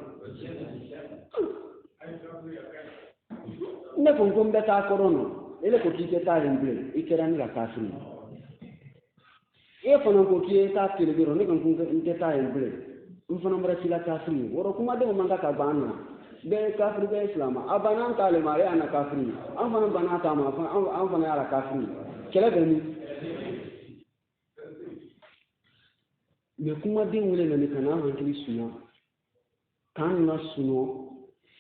ne ko ko n bɛ taa kɔrɔn nɔ ele ko k'i tɛ taa yen bilen i kɛra ne ka kafiri ye e fana ko k'i ye taa telebe rɔ ne ko n tɛ taa yen bilen n fana bɔra k'i la kafiri ye wɔrɔ kumadenw man kan ka ban an na bɛɛ ye kafiri bɛɛ ye silamɛ a banna an t'ale ma ale y'an na kafiri ye an fana banna a ta ma an fana y'a la kafiri ye kɛlɛ bɛ min mais kumaden wele nana ka n'an hakili sunya k'an na sunɔ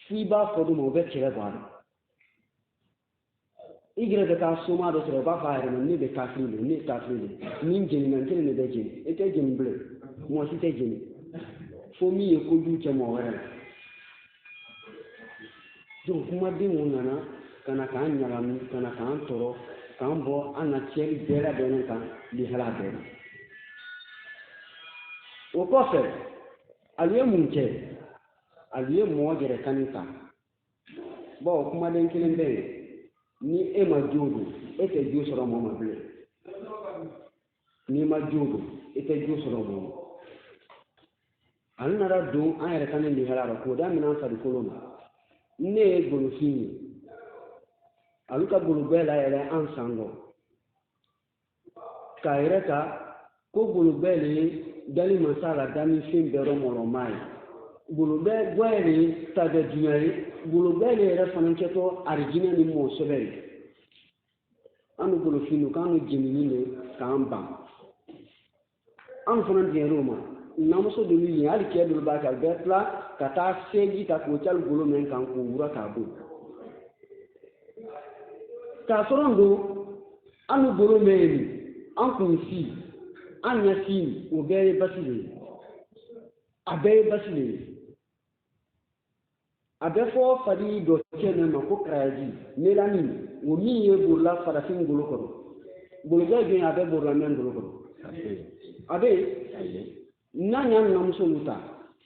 f'i b'a fɔ dɔ ma o bɛ kɛlɛ bɔ a la i yɛrɛ bɛ taa soma dɔ sɔrɔ o b'a fɔ a yɛrɛ ma ne bɛ kafiri de ne ye kafiri de ni n jenina n kelen de bɛ jeni e tɛ jeni bilen mɔgɔ si tɛ jeni fo min ye kojugu kɛ mɔgɔ wɛrɛ la donc kumadenw nana ka na k'an ɲagami ka na k'an tɔɔrɔ k'an bɔ an na tiɲɛli bɛɛ labɛnnen kan lihala bɛɛ la o kɔfɛ alu ye mun kɛ alu ye mɔgɔ yɛrɛ kani ta bawo kumaden kelen bɛ yen ni e ma jo don e tɛ jo sɔrɔ mɔgɔ ma bilen n'i ma jo don e tɛ jo sɔrɔ mɔgɔ ma ale nana don an yɛrɛ ka ne lihala la k'o daminɛ an farikolo ma ne ye golofin ye alu ka golo bɛɛ layɛlɛ an san dɔ k'a yɛrɛ ta ko golo bɛɛ le ye dali masa la danni fɛn bɛɛ rɔ mɔlɔma ye golo bɛɛ gɔyɛ le ye ta bɛ dunya ye golo bɛɛ le yɛrɛ fana kɛtɔ arijinɛ ni mɔ sɛbɛ ye an bɛ golofin don k'an bɛ jenini de k'an ban an fana diɲɛr'o ma namuso dolu yen hali cɛ dolu b'a kɛ a bɛ tila ka taa seji ta k'o cali golo mɛn kan k'o wura k'a bɔ k'a sɔrɔ don an bɛ golo mɛn yen an kun si an ɲɛ si o bɛɛ ye basi de ye a bɛɛ ye basi de ye a bɛ fɔ fadi dɔ cɛ min ma ko karayaji melamine o min ye borola farafin golo kɔrɔ golojɛ jɔn a bɛ borola mɛn golo kɔrɔ a bɛ yen n'an y'an namusolu ta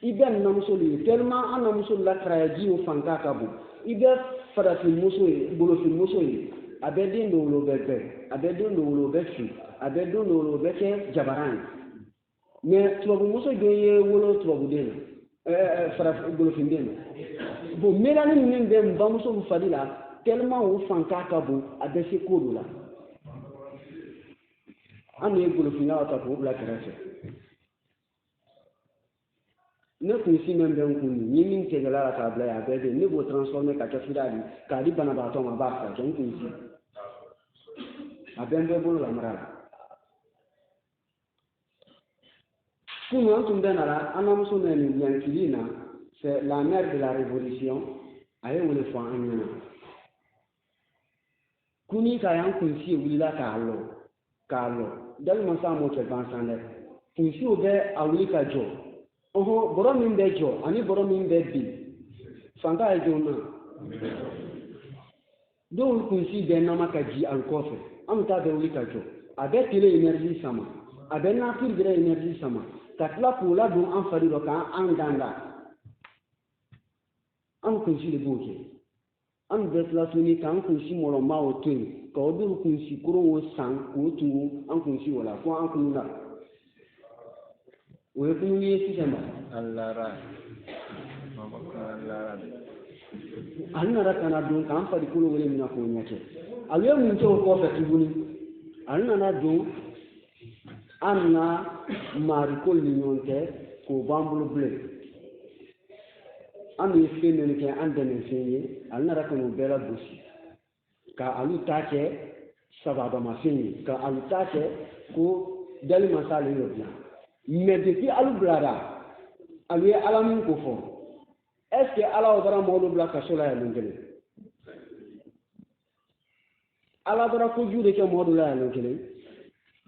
i bɛ namusolu ye tellement an namusolu la karayaji o fanka ka bon i bɛ farafin muso ye golofinmuso ye a bɛ den dɔ wolo o bɛ bɛn a bɛ den dɔ wolo o bɛ fin a bɛ den dɔ wolo o bɛ kɛ jabaran ye mais tubabumuso jɔn ye wolo tubabuden na farafin golofinden na bon mélanine min bɛ n bamuso fari la tellement o fanka ka bon a bɛ se ko dɔ la an de ye golofinyaw ta k'o bila kɛrɛfɛ ne kun si min bɛ n kun ni ye min tigɛla la k'a bila yen a bɛɛ bɛ yen ne b'o transformer ka kɛ fura di k'a di banabaatɔ ma a b'a furakɛ n kun si a bɛɛ n bɛɛ bolo lamara la kunun an tun bɛ na la an namuso mɛn nin yankili in na c'est la mère de la révolution a ye wele fɔ an ɲɛna kuni ka y'an kunsi wulila k'a lɔ dali masa m'o kɛ gansan dɛ kunsiw bɛ a wuli ka jɔ ɔhɔn bɔrɔ min bɛ jɔ ani bɔrɔ min bɛ bin fanga ye jɔn na dɔw kunsi bɛ nama ka ji alu kɔfɛ an bɛ taa bɛɛ wuli ka jɔ a bɛ tile énergie sama a bɛ nature yɛrɛ énergie sama Ka tila k'o ladon an fari dɔ k'an danga. An kunsi de b'o kɛ. An bɛɛ tila tuguni k'an kunsi mɔlɔma o to yen, ka o dɔw kunsi koron o san k'o tugu an kunsi o la fo an kununa. O ye kununi ye sisan ma. An lara. An lara de. An nana ka na don k'an farikolo wele minɛ k'o ɲɛ kɛ. A ye mun kɛ o kɔfɛ tuguni? A nana don an na mariko ni ɲɔgɔn cɛ k'o b'an bolo bilen. An ye fɛn minnu kɛ an dɛmɛ fɛn ye, a nana ka n'o bɛɛ lagosi. Ka alu ta kɛ sababamafɛn ye, ka alu ta kɛ ko dali masa ale y'o dilan. Mais depuis alu bilara, alu ye ala min ko fɔ, est ce que ala o bara mɔgɔ dɔ bila kaso la yan lon kelen? Ala bara kojugu de kɛ mɔgɔ dɔ la yan lon kelen?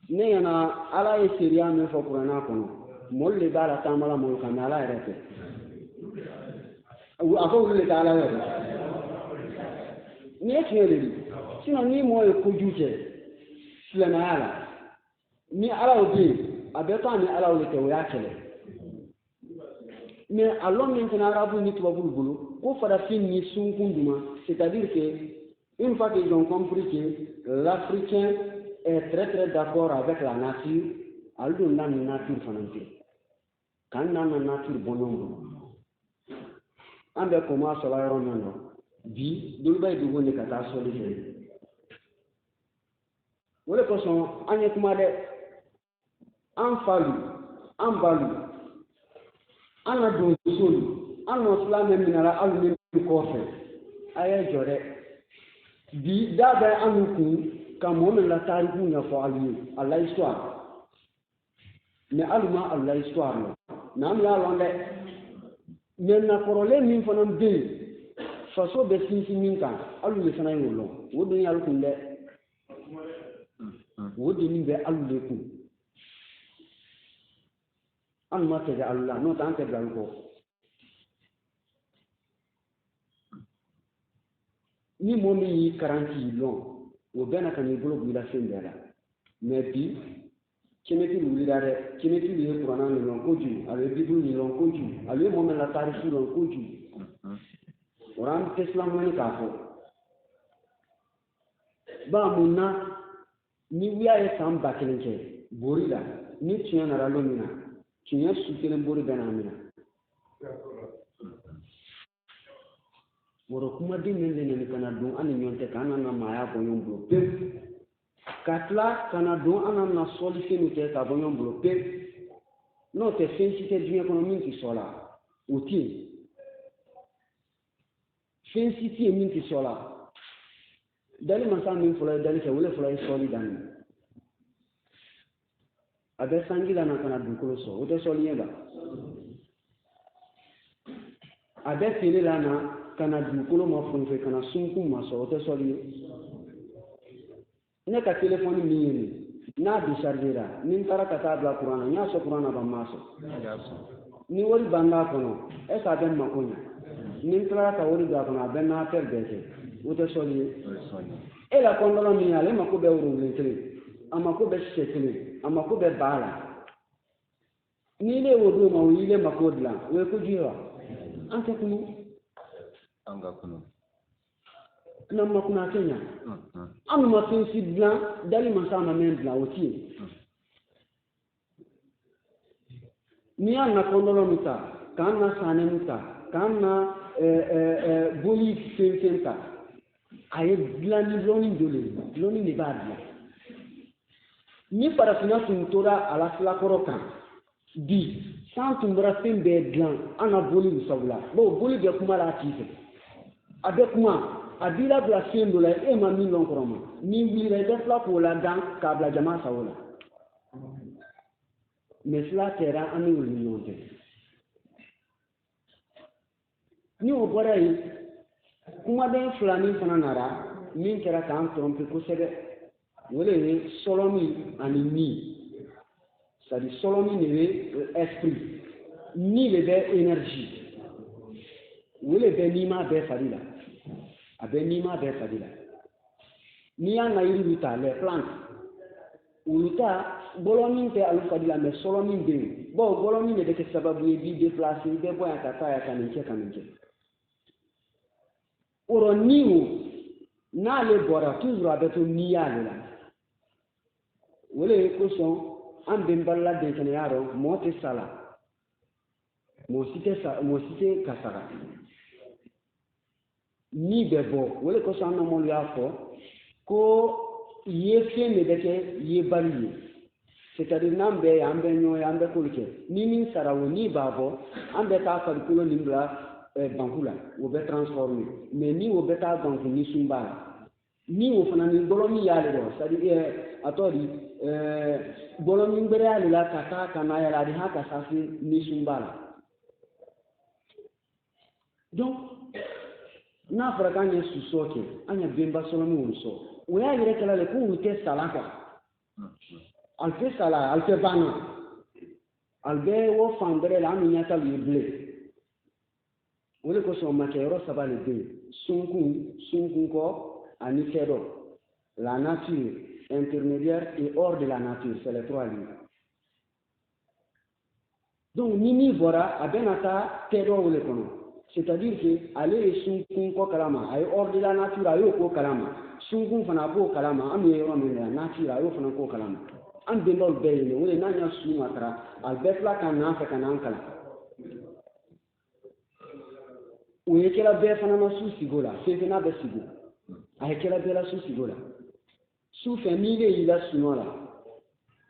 Ne ɲɛna ala ye seereya min fɔ kuranna kɔnɔ, mɔlu de b'a la taama la mɔlu kan, mais ala yɛrɛ tɛ. A ko olu de tɛ ala yɛrɛ. Nin ye tiɲɛ de ye. Sinon ni mɔgɔ ye kojugu kɛ silamɛya la, ni ala o bɛ yen, a bɛ taa ni ala o de kɛ, o y'a kɛlɛ. Mais a lɔn min fana arabu ni tubabuw bolo, ko farafin ni sunkun duman, c'est-à-dire que une fois qu'ils ont compris que l'Africain est très très d'accord avec la nature, ale dun n'a ni nature fana tɛ. K'an n'a na nature bɔ ɲɔgɔn bolo. An bɛ kɔma sɔrɔ yɔrɔ min na, bi dɔw bɛ dugu ni ka taa sɔli kɛ. O de kosɔn an ye kuma dɛ. An falu, an balu, an na donsolu, an nɔ fila min minɛra aw ni kɔfɛ, a ye jɔ dɛ. Bi da bɛ an kun ka mɔgɔ min la tariku ɲɛfɔ aw ye, a la histoire. Mais alu ma alu la histoire lɔn, mais an y'a lɔn dɛ. Mais nakɔrɔlen min fana bɛ yen, faso bɛ sinsin min kan, alu de fana y'o lɔn. O dun y'alu kun dɛ. O dun bɛ alu de kun. An ma tɛgɛ alu la, n'o tɛ an tɛ bila alu kɔ. Ni mɔgɔ min y'i karan k'i lɔn, o bɛɛ na ka n'i bolo bɔ i la fɛn bɛɛ la. Mais bi, kɛnɛtigi wulila dɛ, kɛnɛtigi ye kuranna nin lɔn kojugu, a bɛ bibulu nin lɔn kojugu, a bɛ mɔgɔ min la tariku lɔn kojugu. O la an tɛ siran mɔni k'a fɔ. Ba mun na ni wuya ye san 1000 kɛ bori la, ni tiɲɛ nana lon min na, tiɲɛ su kelen bori bɛ n'a minɛ. Wɔrɔ kumaden min de nana ka na don an ni ɲɔgɔn cɛ k'an nana maaya bɔ ɲɔgɔn bolo pewu. Ka tila ka na don an nana sɔlifɛn min kɛ k'a bɔ ɲɔgɔn bolo pewu. N'o tɛ fɛn si tɛ diɲɛ kɔnɔ min tɛ sɔ la, o tɛ yen. Fɛn si tɛ yen min tɛ sɔ la. Dali masa min fɔlɔ ye dali kɛ, o de fɔlɔ ye sɔli daminɛ. A bɛ sanji la na ka na dugukolo sɔrɔ, o tɛ sɔli ye ba. A bɛ tile la na ka na dugukolo ma funfun, ka na sunkun ma sɔrɔ, o tɛ sɔli ye. Ne ka telefɔni min ye nin, n'a déchargera, ni n taara ka taa bila kuran na, n y'a sɔrɔ kuran na ba n m'a sɔrɔ. Ni wari banna a kɔnɔ, est ce que a bɛ n mako ɲɛ? Ni n tilara ka wari don a kɔnɔ, a bɛ n n'a appel bɛɛ kɛ, o tɛ sɔli ye. E la kɔndɔlɔ min ye, ale mako bɛ worowelen kelen, a mako bɛ sɛ kelen, a mako bɛ ba la. Ni ne y'o d'o ma, o y'i mako dilan, o ye kojugu ye wa? An tɛ kunu. An ka kunu. N'an ma kunu a tɛ ɲa. An ma fɛn si dilan, dali masa ma min dilan, o tɛ yen. N'i y'a na kɔndɔlɔ min ta, k'an na sanɛ min ta, k'an na boli fɛn fɛn ta, a ye dilan ni lɔnni dɔ de ye, lɔnni de b'a dilan. Ni farafinna tun tora a la filakɔrɔ kan, bi san tun bɔra fɛn bɛɛ dilan an ka boli sabu la, bawo boli bɛ kuma la a tigi fɛ. A bɛ kuma, a b'i labila fɛn dɔ la e ma min lɔn kɔrɔ ma, n'i wulila i bɛ tila k'o ladan k'a bila jama sago la. Mais fila kɛra an ni olu ni ɲɔgɔn cɛ. Ni o bɔra yen, kumaden filanin fana nana min kɛra k'an tromper kosɛbɛ, o de ye sɔlɔmi ani ni. C'est-à-dire sɔlɔmi de bɛ esprit, ni de bɛ énergie, o de bɛ nima bɛɛ fari la, a bɛ nima bɛɛ fari la. N'i y'an ka yiriw ta, les plantes, Olu ta bɔlɔnin tɛ alu fadi la, mais sɔlɔnin bɛ yen. Bawo bɔlɔnin de bɛ kɛ sababu ye i b'i déplacer, i bɛ bɔ yan ka taa yan ka nin kɛ ka nin kɛ. O rɔ ni o n'ale bɔra toujours a bɛ to ni y'ale la. O de kosɔn an bɛnbali la denkɛnɛya rɔ, mɔgɔ tɛ sa la, mɔgɔ si tɛ sa, mɔgɔ si tɛ ka saga. Ni bɛ bɔ, o de kosɔn an na mɔlu y'a fɔ ko ye fɛn de bɛ kɛ yebali ye. C'est-à-dire n'an bɛɛ ye an bɛ ɲɔgɔn ye, an bɛ k'olu kɛ. Ni min sara o ni b'a bɔ, an bɛ taa farikolo nin bila banku la, o bɛ transformer. Mais ni o bɛ taa banku ni sun b'a la, ni o fana ni bɔlɔmin y'ale rɔ, c'est-à-dire a tɔgɔ di, bɔlɔmin gbɛrɛ y'ale la ka taa ka na yɛlɛ a de ha ka sa se ni sun b'a la. Donc n'a fɔra k'an ye susɔ kɛ, an ye benba sɔlɔmin olu sɔ, o y'a yɛrɛ kɛla le ko olu tɛ sala quoi. Ali tɛ sala, ali tɛ ban na, ali bɛ o fan bɛrɛ la, an bɛ ɲɛ t'alu ye bilen. O de kosɔn makɛyɔrɔ saba de bɛ yen: sunkun, sunkunkɔ ani fɛdɔ. La nature intermédiaire et hors de la nature, c'est les trois lieux. Donc ni min bɔra, a bɛ na taa tɛdɔ o de kɔnɔ. C'est-à-dire que ale ye sunkun kɔ kalama, a ye hors de la nature, a y'o ko kalama. Sunkun fana a b'o kalama, an bɛ yɔrɔ min na nature, a y'o fana ko kalama. An bɛnbaw bɛɛ ye nin o de n'an y'a su matara, a bɛɛ tila ka n'an fɛ ka n'an kalan. O ye kɛra bɛɛ fana na su sigo la, fɛn fɛn n'a bɛ sigo, a ye kɛra bɛɛ la su sigo la. Su fɛ n'i de y'i la sunɔgɔ la,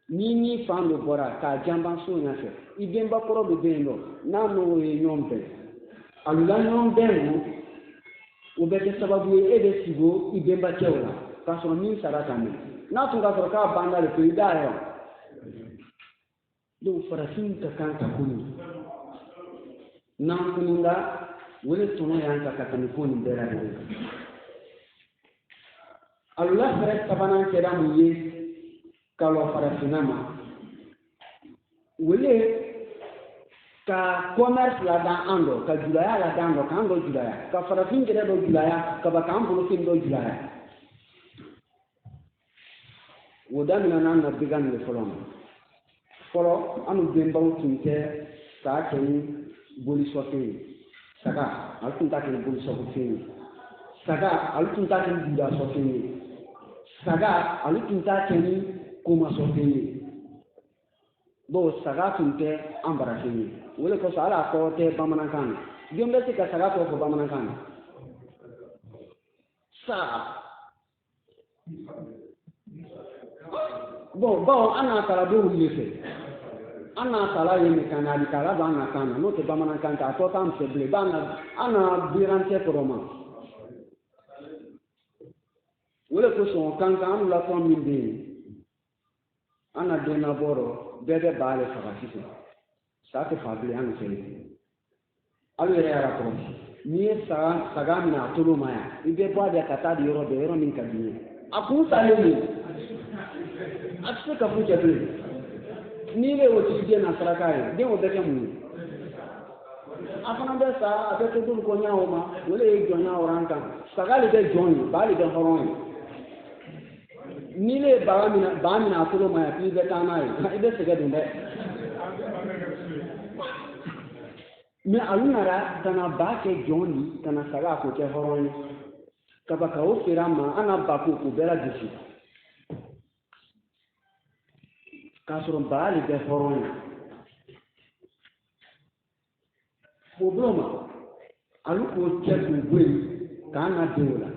ni ni fan dɔ bɔra k'a janban so ɲɛfɛ, i denba kɔrɔ dɔ bɛ yen nɔ, n'a n'o ye ɲɔgɔn bɛn, a la ɲɔgɔn bɛn o, o bɛ kɛ sababu ye e bɛ sigo i benbakɛw la, k'a sɔrɔ min sara ka mɛn. N'a tun ka sɔrɔ k'a banna de pewu, i b'a ye wa. Donc farafin ka kan ka kunu. N'an kununda, o de tɔnɔ y'an kan ka tɛmɛ ko nin bɛɛ lajɛlen kan. Alu la fɛɛrɛ sabanan kɛra mun ye ka lɔ farafinna ma? O le ka commerce ladan an dɔ, ka julaya ladan dɔ, k'an dɔ julaya, ka farafin yɛrɛ dɔ julaya, ka ban k'an bolofɛn dɔ julaya. O daminɛna an na bigan de fɔlɔ ma. Fɔlɔ an benbaw tun tɛ k'a kɛ ni bolisɔfɛn ye. Saga, ale tun t'a kɛ ni bolisɔfɛn ye. Saga, ale tun t'a kɛ ni judasɔfɛn ye. Saga, ale tun t'a kɛ ni komasɔfɛn ye. Bon, saga tun tɛ an barafɛn ye. O de kosɔn hali a tɔgɔ tɛ bamanankan na. Jɔn bɛ se ka saga tɔgɔ fɔ bamanankan na? Saga. Bon, bawo an n'a taara dɔw de fɛ. An n'a taara yen de ka na ali k'a ladon an na kan na, n'o tɛ bamanankan tɛ, a tɔ t'an fɛ bilen. Ba an na biran tɛ kɔrɔ ma. O de kosɔn kan kan an latɔn min bɛ yen, an na den nabɔ rɔ, bɛɛ bɛ ba de faga sisan. Sa tɛ fa bilen an fɛ yen. Aw yɛrɛ y'a kɔlɔsi. N'i ye saga minɛ a tolo ma yan, i bɛ bɔ a da ka taa di yɔrɔ dɔ, yɔrɔ min ka di i ye. A kun salen don. A tɛ se ka foyi kɛ bilen. N'i bɛ o tigi den na saraka ye, den o bɛ kɛ mun ye? A fana bɛ sa, a bɛ to dolu kɔ ɲɛ o ma, o de ye jɔnya wɔrɔ an kan. Saga de bɛ jɔn ye, ba de bɛ hɔrɔn ye. N'i ne ye ba minɛ a tolo ma yan k'i bɛ taa n'a ye, i bɛ sɛgɛn don dɛ. Mais alu nana ka na ba kɛ jɔn di, ka na saga k'o kɛ hɔrɔn ye. Kaba ka o feere an ma, an na ba ko k'o bɛɛ lagosi. K'a sɔrɔ ba de bɛ hɔrɔn ye. O bulon ma, alu k'o cɛ k'o bɔ yen k'an na den o la.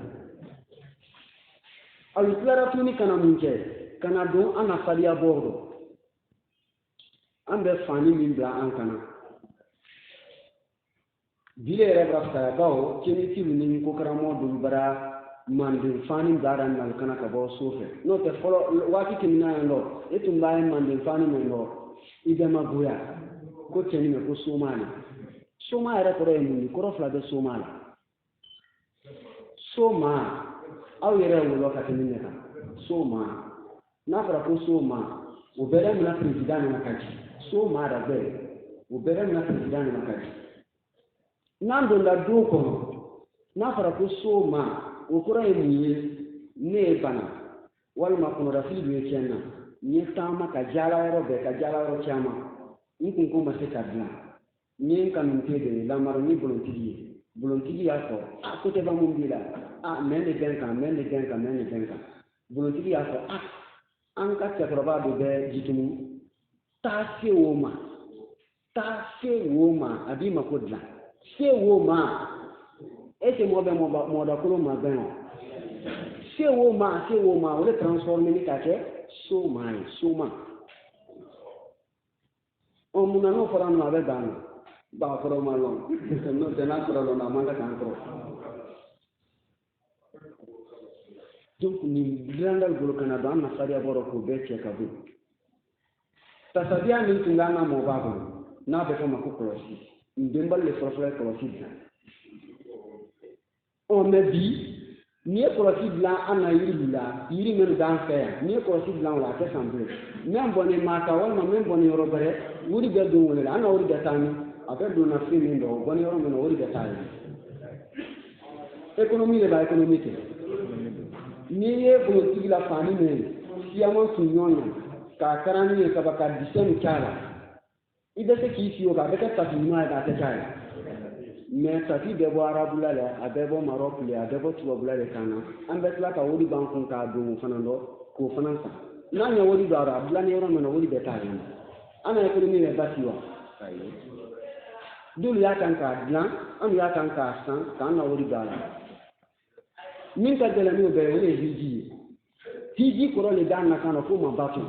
Alu tilara tuguni ka na mun kɛ? Ka na don an na fadenya bɔ rɔ. An bɛ fani min bila an kana. Bile yɛrɛ b'a fisaya bawo kemitiw ni kokaramɔgɔ dɔw bara manden fani bila na kana ka bɔ so fɛ. N'o tɛ fɔlɔ waati tɛmɛna yan nɔ, e tun b'a ye manden fani min nɔ, i bɛɛ ma goya ko cɛnin mɛ ko soma de. Soma yɛrɛ kɔrɔ ye mun ye? Kɔrɔ fila bɛ soma la. Soma, aw yɛrɛ ye wolo ka tɛmɛ ne kan. Soma, n'a fɔra ko soma, o bɛɛ daminɛ peresidan nana ka ci. Soma da bɛɛ, o bɛɛ daminɛ peresidan nana ka ci. N'an donna du kɔnɔ, n'a fɔra ko soma, o kɔrɔ ye mun ye? Ne ye bana, walima kɔnɔdafili dɔ ye tiɲɛ na. N ye taama ka jaala yɔrɔ bɛɛ, ka jaala yɔrɔ caman. N kun ko ma se ka dilan. N ye n kanute de ye, lamara ni bolontigi ye. Bolontigi y'a fɔ, a ko tɛ ban mun b'i la? A mɛn de bɛ n kan, mɛn de bɛ n kan, mɛn de bɛ n kan. Bolontigi y'a fɔ, a an ka cɛkɔrɔba dɔ bɛ Jitumu, taa se o ma, taa se o ma, a b'i mako dilan. Se o ma, e tɛ mɔgɔ bɛ mɔdakolo ma gɛn o. Se o ma, se o ma, o de transformé ni k'a kɛ soma ye, soma. Ɔ mun na n'o fɔra an ma a bɛ ban ba kɔrɔ ma lɔn, n'o tɛ n'a kɔrɔ lɔn a man kan k'an kɔrɔ. Donc nin dilandali bolo kana don an na sariya bɔrɔ k'o bɛɛ cɛ ka bɔ yen. Tasabiya min tun bɛ an ka mɔba bolo n'a bɛ fɔ o ma ko kɔlɔsi, n denbali de fɔlɔfɔlɔ ye kɔlɔsi dilan. Ɔ mɛ bi n'i ye kɔlɔsi dilan an na yiri la, yiri minnu b'an fɛ yan, n'i ye kɔlɔsi dilan o la a tɛ san bilen. Min bɔnnen maa kan walima min bɔnnen yɔrɔ wɛrɛ, wuri bɛ don o de la, an ka wuri bɛ taa min, a bɛ don na fɛn min dɔn, o bɔnnen yɔrɔ min na, o de bɛ taa yen. Économie de b'a économie kɛ. N'i ye bolontigi la fani min ye, siyaman tun ɲɔgɔn na, k'a karan ni ye kaba ka disɛ nin k'a la, i bɛ se k'i sigi o kan, a bɛ kɛ tapi ɲuman ye k'a tɛ k'a ye. Mɛ tapi bɛ bɔ arabula la, a bɛ bɔ Marɔku la, a bɛ bɔ tubabula de kan na. An bɛ tila ka wari b'an kun k'a don o fana dɔ, k'o fana san. N'an ye wari don a rɔ, a dilanni yɔrɔ min na, wari bɛ taa yen. An ka économie bɛ basigi wa? Ayi. Dɔw y'a kan k'a dilan, an y'a kan k'a san, k'an ka wari don a la. Min ka gɛlɛn n'o bɛɛ ye, o de ye hiji ye. Hiji kɔrɔ de d'an na kan na f'o ma bato.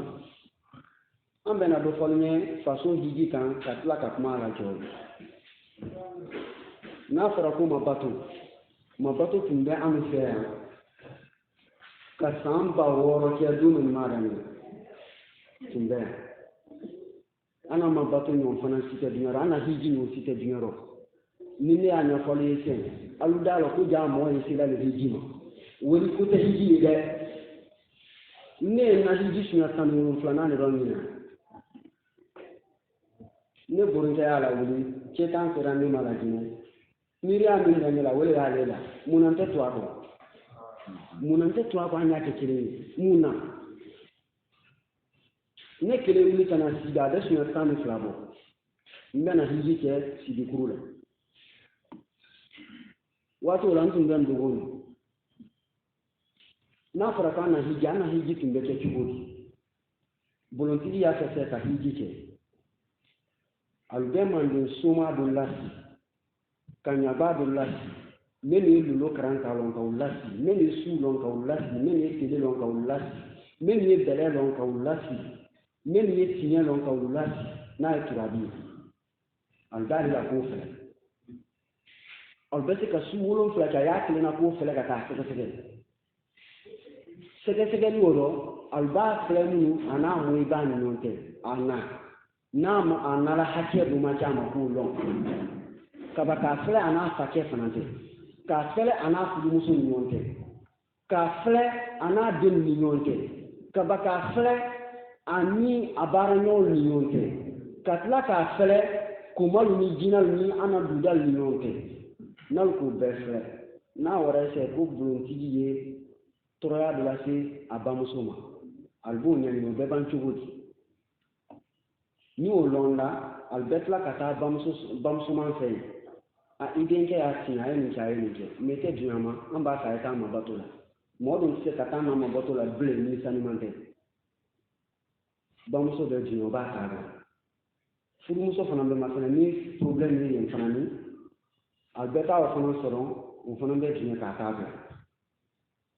An bɛna dɔ fɔ ɲɛ faso hiji kan ka tila ka kuma a la jɔ. N'a fɔra ko ma bato, ma bato tun bɛ anw fɛ yan ka san 6000 kɛ don min ma daminɛ tun bɛ yan. An n'a ma bato ɲɔgɔn fana si tɛ diɲɛ rɔ, an na hiji ɲɔgɔn si tɛ diɲɛ rɔ. Ni ne y'a ɲɛfɔli ye sisan, alu da la ko ja mɔgɔ ye sela le hiji ma. Wari ko tɛ hiji ye dɛ. Ne ye n ka hiji siɲɛ 17nan de dɔ ɲina. Ne boronkɛ y'a lawuli, cɛ tan sera ne ma Lajinɛ. Miiriya min bɛ ne la, o de y'ale la. Mun na n tɛ to a kɔ? Mun na n tɛ to a kɔ an y'a kɛ kelen ye? Mun na? Ne kelen wuli ka na sigi, a bɛ siɲɛ 12 bɔ. N bɛna hiji kɛ Sidikuru la. Waati o la n tun bɛ n dogo nin. N'a fɔra k'an na hiji, an na hiji tun bɛ kɛ cogo di? Bolontigi y'a fɛ fɛ ka hiji kɛ. Alu bɛ manden soma dɔ lasi, ka ɲaba dɔ lasi, minnu ye lolo karan k'a lɔn k'aw lasi, minnu ye su lɔn k'aw lasi, minnu ye tele lɔn k'aw lasi, minnu ye bɛlɛ lɔn k'aw lasi, minnu ye tiɲɛ lɔn k'aw lasi, n'a ye turabi ye. Alu b'ale la k'o fɛlɛ. Alu bɛ se ka su 7 kɛ, a y'a kelenna k'o fɛlɛ ka taa sɛgɛsɛgɛ. Sɛgɛsɛgɛli o rɔ, alu b'a filɛ minnu a n'a mɔ i b'a ni ɲɔgɔn cɛ, a na. N'a ma a nala hakɛ dɔ ma kɛ a ma k'o lɔn. Kaba k'a filɛ a n'a fakɛ fana tɛ, k'a filɛ a n'a furumuso ni ɲɔgɔn cɛ, k'a filɛ a n'a denw ni ɲɔgɔn cɛ, kaba k'a filɛ a ni a baaraɲɔgɔnw ni ɲɔgɔn cɛ, ka tila k'a filɛ komalu ni jinalu ni an na dudalu ni ɲɔgɔn cɛ. N'alu k'o bɛɛ filɛ, n'a wɛrɛ sɛ ko bulontigi ye tɔɔrɔya dɔ lase a bamuso ma, alu b'o ɲɛɲini, o bɛɛ ban cogo di? Ni o lɔnna, alu bɛ tila ka taa bamusoman fɛ yen. A i denkɛ y'a tiɲɛ, a ye nin kɛ, a ye nin kɛ. Mɛ i tɛ dunya ma, an b'a fɛ a ye taa mabato la. Mɔgɔ dun tɛ se ka taa n'a mabato la bilen ni saniman tɛ. Bamuso bɛ dunya, o b'a ta dɔn. Furumuso fana bɛ ma fana ni problème ye yen fana ni, a bɛ taa o fana sɔrɔ, o fana bɛ dunya k'a t'a bila.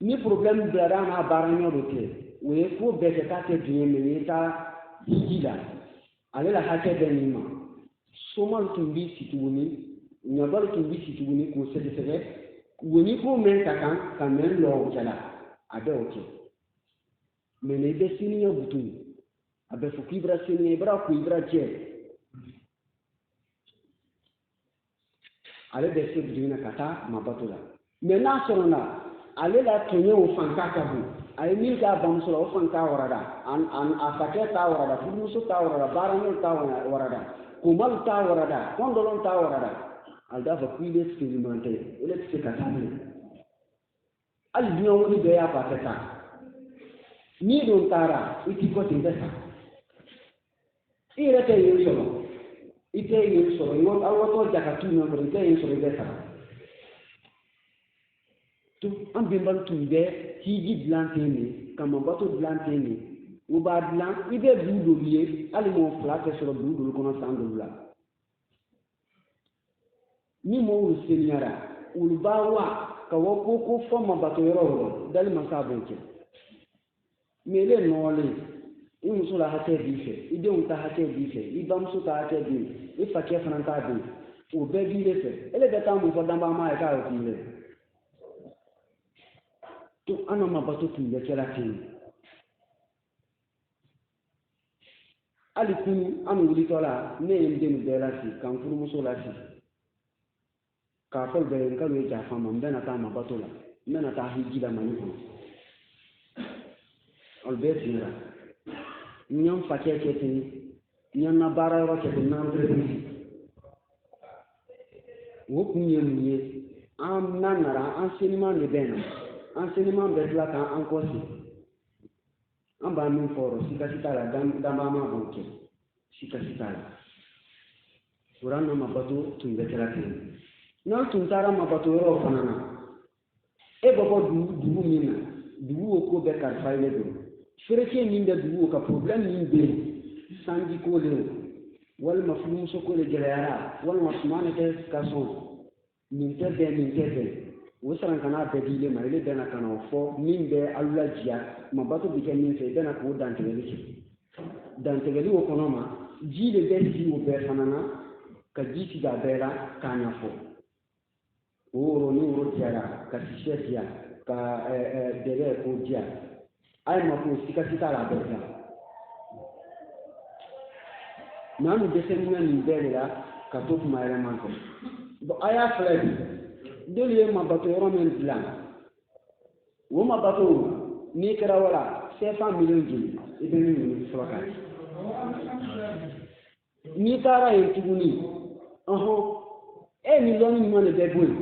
Ni problème bilara n'a baaraɲɔ dɔ kɛ, o ye ko bɛɛ kɛ k'a tɛ dunya mɛ n'i taa hiji la, ale la hakɛ bɛ nin ma. Somalu tun b'i si tuguni, ɲabalu tun b'i si tuguni k'o sɛgɛsɛgɛ. Wo ni ko mɛn ka kan ka mɛn lɔ o kɛla, a bɛ o kɛ. Mɛ n'i bɛ siniɲɛ butu, a bɛ fɔ k'i bɛra siniɲɛ, i bɛra ko i bɛra jɛ. Ale bɛ se butu na ka taa mabato la. Mɛ n'a sɔrɔ la, ale la tɔɲɛ o fanka ka bon. A ye min k'a bamuso la, o fan t'a warada. A fakɛ t'a warada, furumuso t'a warada, baaraɲɔgɔn t'a warada, komalu t'a warada, kɔndɔlɔn t'a warada. A b'a fɔ k'i bɛ seliman tɛ, o de tɛ se ka taa bilen. Hali diɲɛ wuli bɛɛ y'a fɔ a tɛ taa. N'i dun taara i t'i kɔ ten i tɛ sa. I yɛrɛ tɛ yen sɔrɔ. I tɛ yen sɔrɔ. Aw watɔ ja ka tu ɲɔgɔn kɔrɔ i tɛ yen sɔrɔ i bɛ sa. An bɛnbaw tun bɛ hiji dilan ten de, ka mabato dilan ten de. U b'a dilan i bɛ dugu dɔw ye hali mɔgɔ 2 tɛ sɔrɔ dugu dɔw kɔnɔ san dɔw la. Ni mɔgɔw seniyara olu b'a wa ka bɔ ko fɔ mabato yɔrɔ o yɔrɔ dali masa b'o kɛ. Mɛ ele nɔgɔlen i muso la hakɛ b'i fɛ, i denw ta hakɛ b'i fɛ, i bamuso ta hakɛ b'i fɛ, i fakɛ fana t'a bɛ yen, o bɛɛ b'i de fɛ. Ele bɛ taa mun fɔ danbaa ye k'a y'o kun dɛ. To an ka mabato tun bɛ kɛla ten. Hali kunu an wulitɔ la ne ye n denw bɛɛ lasi ka n furumuso lasi k'a fɔ bɛɛ ye n k'alu ye jafa ma n bɛna taa mabato la n bɛna taa hiji la Mali kɔnɔ. Olu bɛɛ tiɲɛra. N ye n fakɛ kɛ ten, n ye n ka baara yɔrɔ kɛ ten, n entreprise. O kun ye mun ye? An n'a nana an seniman de bɛ na. An seniman bɛ tila k'an kɔ segin. An b'a min fɔ o sikasi t'a la, danbaa b'o kɛ. Sikasi t'a la. O la an na mabato tun bɛ kɛra ten. N'an tun taara mabato yɔrɔw fana na, e bɛ bɔ dugu min na, dugu o ko bɛɛ kalifa ile bolo. Ferekɛ min bɛ dugu o kan, problème min bɛ yen, sanji ko de walima furumuso ko de gɛlɛyara, walima suman de tɛ ka sɔn, nin tɛ bɛn, nin tɛ bɛn. O saran kana bɛɛ di ile ma, ile bɛna ka na o fɔ min bɛ aw lajiya, mabato bɛ kɛ min fɛ, i bɛna k'o dantigɛli kɛ. Dantigɛli o kɔnɔ ma, ji de bɛ sigi o bɛɛ fana na, ka ji sigi a bɛɛ la k'a ɲɛfɔ. O woro ni woro diyara, ka sisɛ diya, ka dɛgɛ k'o diya. A ye mako sikasi t'a la a bɛɛ dilan. Mɛ an dɛsɛlen bɛ nin bɛɛ de la ka to kuma yɛrɛ man fɛ. Bɔn a y'a filɛ bi, dɔw ye mabato yɔrɔ min dilan, o mabato n'i kɛra wala CFA miliyɔn joli i bɛ min ɲini fɔlɔ k'a di. N'i taara yen tuguni, e ni lɔnni ɲuman de bɛ bɔ yen,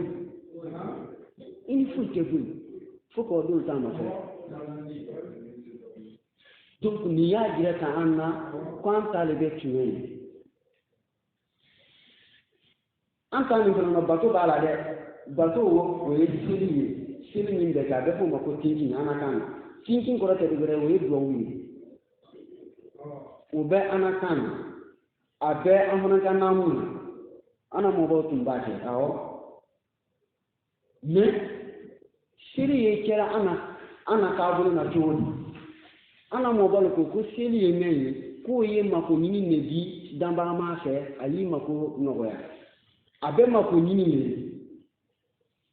i ni foyi tɛ bɔ yen fo k'o dɔw t'a nɔfɛ. Donc nin y'a jira ka an na ko an ta de bɛ tiɲɛ ye. An ta nin fana na bato b'a la dɛ. Bato o ye seli ye, seli min bɛ kɛ a bɛ f'o ma ko tintin an ka kan na. Tintin kɔrɔ tɛ dɔwɛrɛ ye, o ye duwawu ye. O bɛ an ka kan na, a bɛ an fana ka naamu na. An na mɔgɔw tun b'a kɛ, awɔ. Mɛ seli ye kɛra an na taabolo na cogo di? An na mɔgɔw ko seli ye mɛn ye, k'o ye mako ɲini de di danbaa fɛ, a y'i mako nɔgɔya. A bɛ mako ɲini de ye.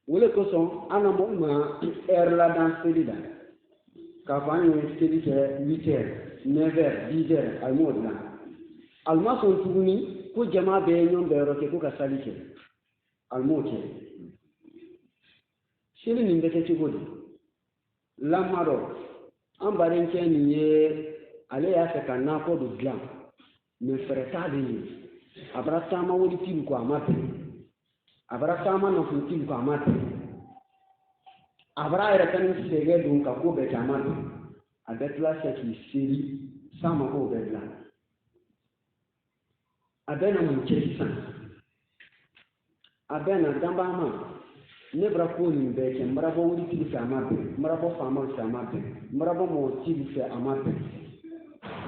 O de kosɔn an na mɔgɔw ma ɛri ladan seli la. K'a fɔ an ye seli kɛ 8 heures, 9 heures, 10 heures, a m'o dilan. A ma sɔn tuguni ko jama bɛɛ ye ɲɔgɔn bɛn yɔrɔ kɛ ko ka sali kɛ. A m'o kɛ. Seli nin bɛ kɛ cogo di? Lamadɔ, an badenkɛ nin ye ale y'a fɛ ka nakɔ dɔ dilan, mɛ fɛɛrɛ t'ale ye. A bɔra taama wolitigiw kɔ a ma bɛn. A bɔra taama nafolotigi kɔ a ma bɛn. A bɔra a yɛrɛ ka ni sɛgɛn don ka ko bɛɛ kɛ a ma bɛn. A bɛ tila fɛ k'i seli san ma k'o bɛɛ dilan. A bɛ na mun kɛ sisan? A bɛ na danbaa ma. Ne bɔra ko nin bɛɛ kɛ, n bɔra bɔ wolitigi fɛ a ma bɛn, n bɔra bɔ faamaw fɛ a ma bɛn, n bɔra bɔ mɔgɔtigiw fɛ a ma bɛn.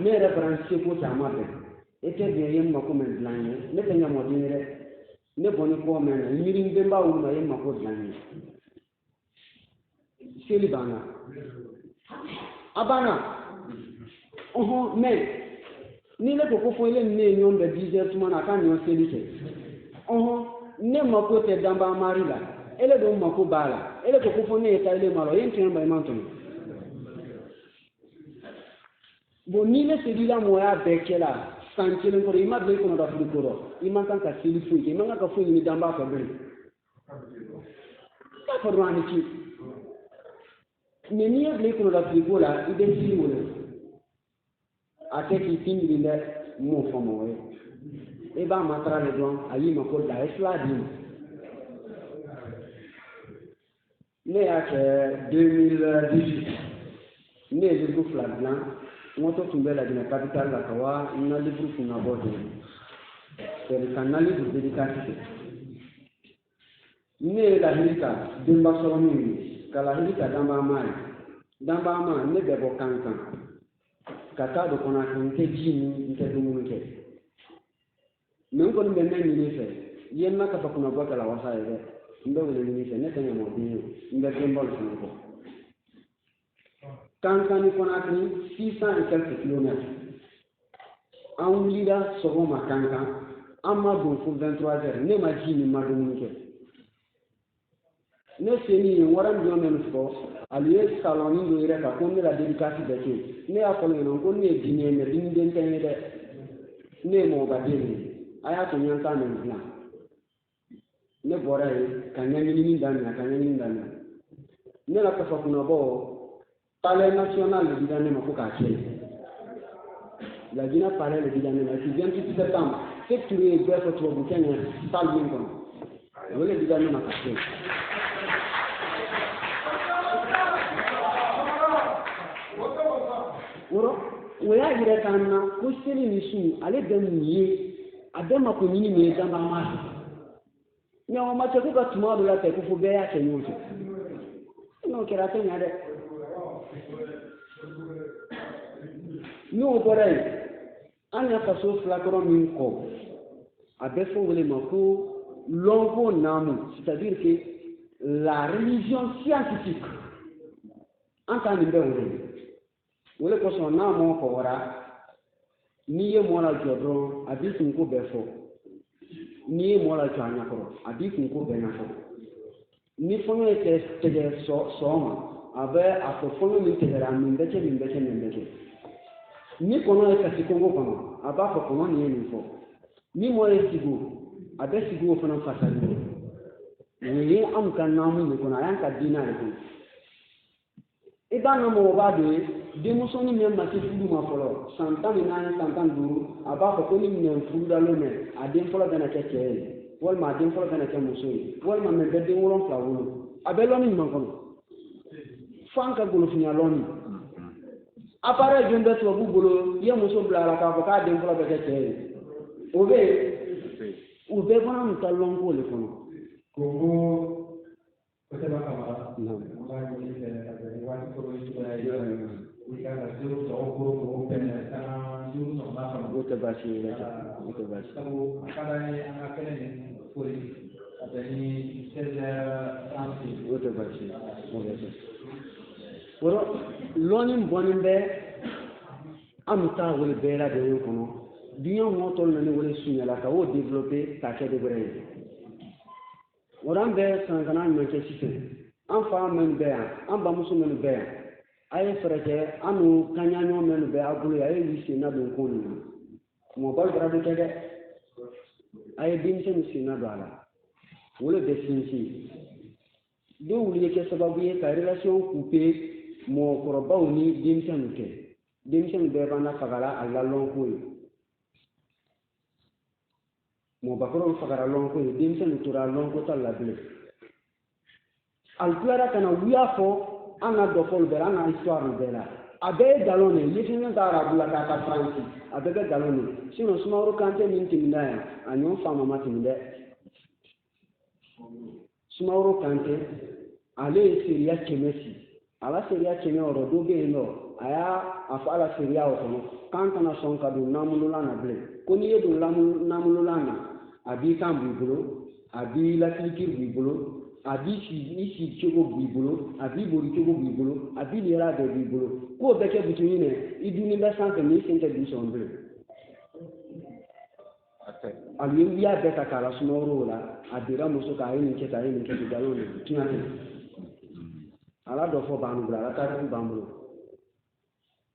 Ne yɛrɛ bɔra n seko kɛ a ma bɛn. E tɛ bɛn i ye n mako mɛn dilan ye, ne tɛ ɲamɔden ye dɛ. Ne bɔ ni kɔ mɛn na, n miiri n bɛnbaw ma i ye n mako dilan ye. Seli banna. A banna. Mɛ ni ne ko fo ile ni ne ye ɲɔgɔn bɛn 10 heures tuma na a ka ɲɔgɔn seli kɛ. Ne mako tɛ danbaa mari la. Ele dun mako b'a la. Ele ko fo ne ye taa ile ma la, o ye n tɔɲɔ ba i ma n tɔɲɔ. Bon ni ne selila mɔgɔya bɛɛ kɛ la san kelen kɔrɔ, i ma bila i kɔnɔ da fili kɔrɔ, i man kan ka seli foyi kɛ, i man kan ka foyi ɲini danbaa fɛ bilen. I b'a fɔ dɔrɔn a ni ce. Mɛ n'i ye bila i kɔnɔ da fili ko la, i bɛ seli o la. A tɛ k'i tin miiri dɛ, n m'o fɔ mɔgɔ ye. I b'a matara de dɔrɔn, a y'i mako bila, a ye fila d'i ma. Ne y'a kɛ 2018. Ne ye livre 2 dilan, n tun bɛ Laginɛ capitale la ka wa n ka livre kun na bɔ ten. C'est ka n ka livre dédicace kɛ. Ne ye lahiri ta denba sɔrɔ min ye, ka lahiri ta danbama ye. Danbama ne bɛ bɔ Kankan ka taa don Conakry, n tɛ ji min, n tɛ dumuni kɛ. Mais n kɔni bɛ min ɲini fɛ, i ye n na kafa kunnabɔ kɛ la wasa ye dɛ. N bɛ wele ɲini fɛ, ne tɛ ɲamɔden ye, n bɛ denbaw fana kɔ. Kankan ni Conakry 600 et quelques kilomètres. An wulila sɔgɔma Kankan, an ma don fo 23 heures, ne ma ji min, ma dumuni kɛ. Ne seni ye wara miliyɔn min fɔ, ale ye salɔnin dɔ yɛrɛ kan ko ne la dédicace bɛ kɛ yen. Ne y'a fɔ ɲɛna ko ne ye dimi ye, mais dimiden tɛ n ye dɛ. Ne ye mɔgɔbaden de ye. A y'a to n ye n ta nin dilan. Ne bɔra yen ka ɲɛɲinini daminɛ, ka ɲɛɲini daminɛ. Ne la kafa kunnabɔ palais national de dira ne ma ko k'a kɛ yen. Laginɛ palais de dira ne ma. Et puis 28 septembre, Sékou Touré ye bɛɛ fɔ tubabukɛ ɲɛ salle min kɔnɔ, o de dira ne ma k'a kɛ yen. Wɔrɔ o y'a yira k'an na ko seli ni sun ale bɛ mun ye, a bɛɛ mako ɲini min ye danbama fɛ. Mais o ma kɛ ko ka tuma dɔ la tɛ ko fo bɛɛ y'a kɛ ɲɔgɔn fɛ. N'o kɛra a tɛ ɲa dɛ. N'o bɔra yen, an ka faso filakɔrɔ min kɔ, a bɛ fɔ o de ma ko lɔnko naamu, c'est-à-dire que la religion scientifique. An ta nin bɛɛ wele. O de kosɔn n'a mɔ kɔgɔra, n'i ye mɔ lajɔ dɔrɔn a b'i kunko bɛɛ fɔ. N'i ye mɔ lajɔ a ɲɛkɔrɔ, a b'i kunko bɛɛ ɲɛfɔ. Ni fɔɲɔ ye tigɛ sɔgɔma, a bɛ a fɔ fɔɲɔ min tigɛra nin bɛ kɛ, nin bɛ kɛ, nin bɛ kɛ. Ni kɔnɔ ye kasi kongo kɔnɔ, a b'a fɔ kɔnɔ nin ye nin fɔ. Ni mɔ ye sigo, a bɛ sigo fana fasali. O ye anw ka naamu de kɔnɔ, a y'an ka diinɛ de kɔnɔ. I b'a na mɔgɔba dɔ ye, denmusonin min ma se furu ma fɔlɔ, san 14, san 15, a b'a fɔ ko ni minɛn furudalen mɛn, a den fɔlɔ bɛna kɛ cɛ ye, walima a den fɔlɔ bɛna kɛ muso ye, walima mɛ bɛ den 7 wolo. A bɛ lɔnni ɲuman kɔnɔ. F'an ka golofinya lɔnni. Appareil jumɛn bɛ tubabu bolo, i ye muso bila a la k'a fɔ k'a den fɔlɔ bɛ kɛ cɛ ye. O bɛ yen, u bɛɛ fana n'u ta lɔnko de kɔnɔ. Kongo Kosɛbɛ Kamara, an b'a ɲini fɛ ka bɛn ni waati kɔrɔ ye cogoya ye. I ka ka duuru tɔgɔ koro k'o bɛn tan duuru ɲɔgɔnna kɔnɔ. O tɛ baasi ye dɛ, o tɛ baasi ye. Sabu a ka d'an ye an ka kɛnɛ nin foli ka bɛn ni 16h30 ye. O tɛ baasi ye, o tɛ baasi ye. O rɔ lɔnni bɔnnen bɛ an bɛ taa wele bɛɛ lajɛlen kɔnɔ. Diɲɛ mɔgɔ tɔw nana wele sunyala ka o développer k'a kɛ de wɛrɛ ye. O an bɛ sankana ɲuman kɛ sisan, an fa minnu bɛ yan, an bamuso minnu bɛ yan, a ye fɛɛrɛ kɛ an n'u kaɲaɲɔgɔn minnu bɛ aw bolo yan, a ye wuli sen na don ko nin na. Mɔgɔbaw fana bɛ kɛ dɛ. A ye denmisɛnninw sen na don a la, o de bɛ sinsin. Dɔw wuli bɛ kɛ sababu ye ka relation couper mɔgɔkɔrɔbaw ni denmisɛnninw cɛ. Denmisɛnnin bɛɛ b'an na fagala a la lɔnko ye. Mɔgɔbakɔrɔw fagara lɔnko ye, denmisɛnninw tora lɔnko ta la bilen. Ali tilara ka na wuya fɔ an ka dɔfɔw bɛɛ la, an ka histoire bɛɛ la. A bɛɛ ye nkalon de ye. Ni fɛn ta arabu la k'a ta Faransi, a bɛɛ bɛ nkalon de ye. Sinon Sumaworo Kante min tɛmɛna yan, a ɲɔgɔn faama ma tɛmɛ dɛ. Sumaworo Kante, ale ye seereya 100 si. A la seereya 100 yɔrɔ dɔ bɛ yen nɔ, a y'a a fɔ ala seereya o kɔnɔ k'an kana sɔn ka don namulolan na bilen. Ko n'i ye don namulolan na, a b'i kan b'i bolo, a b'i lakilikiri b'i bolo, a b'i i si cogo b'i bolo, a b'i bori cogo b'i bolo, a b'i yɛrɛ bɛɛ b'i bolo. K'o bɛɛ kɛ butigi ɲɛ, i dunni bɛ sanfɛ n'i sen tɛ dugu sɔn bilen. A ye wuya bɛɛ ta k'a la Sumaworo la, a dira muso kan, a ye nin kɛ tan, a ye nin kɛ ten, nkalon de don, tiɲɛ tɛ. Ala dɔ fɔ b'an bolo, ala tariku b'an bolo.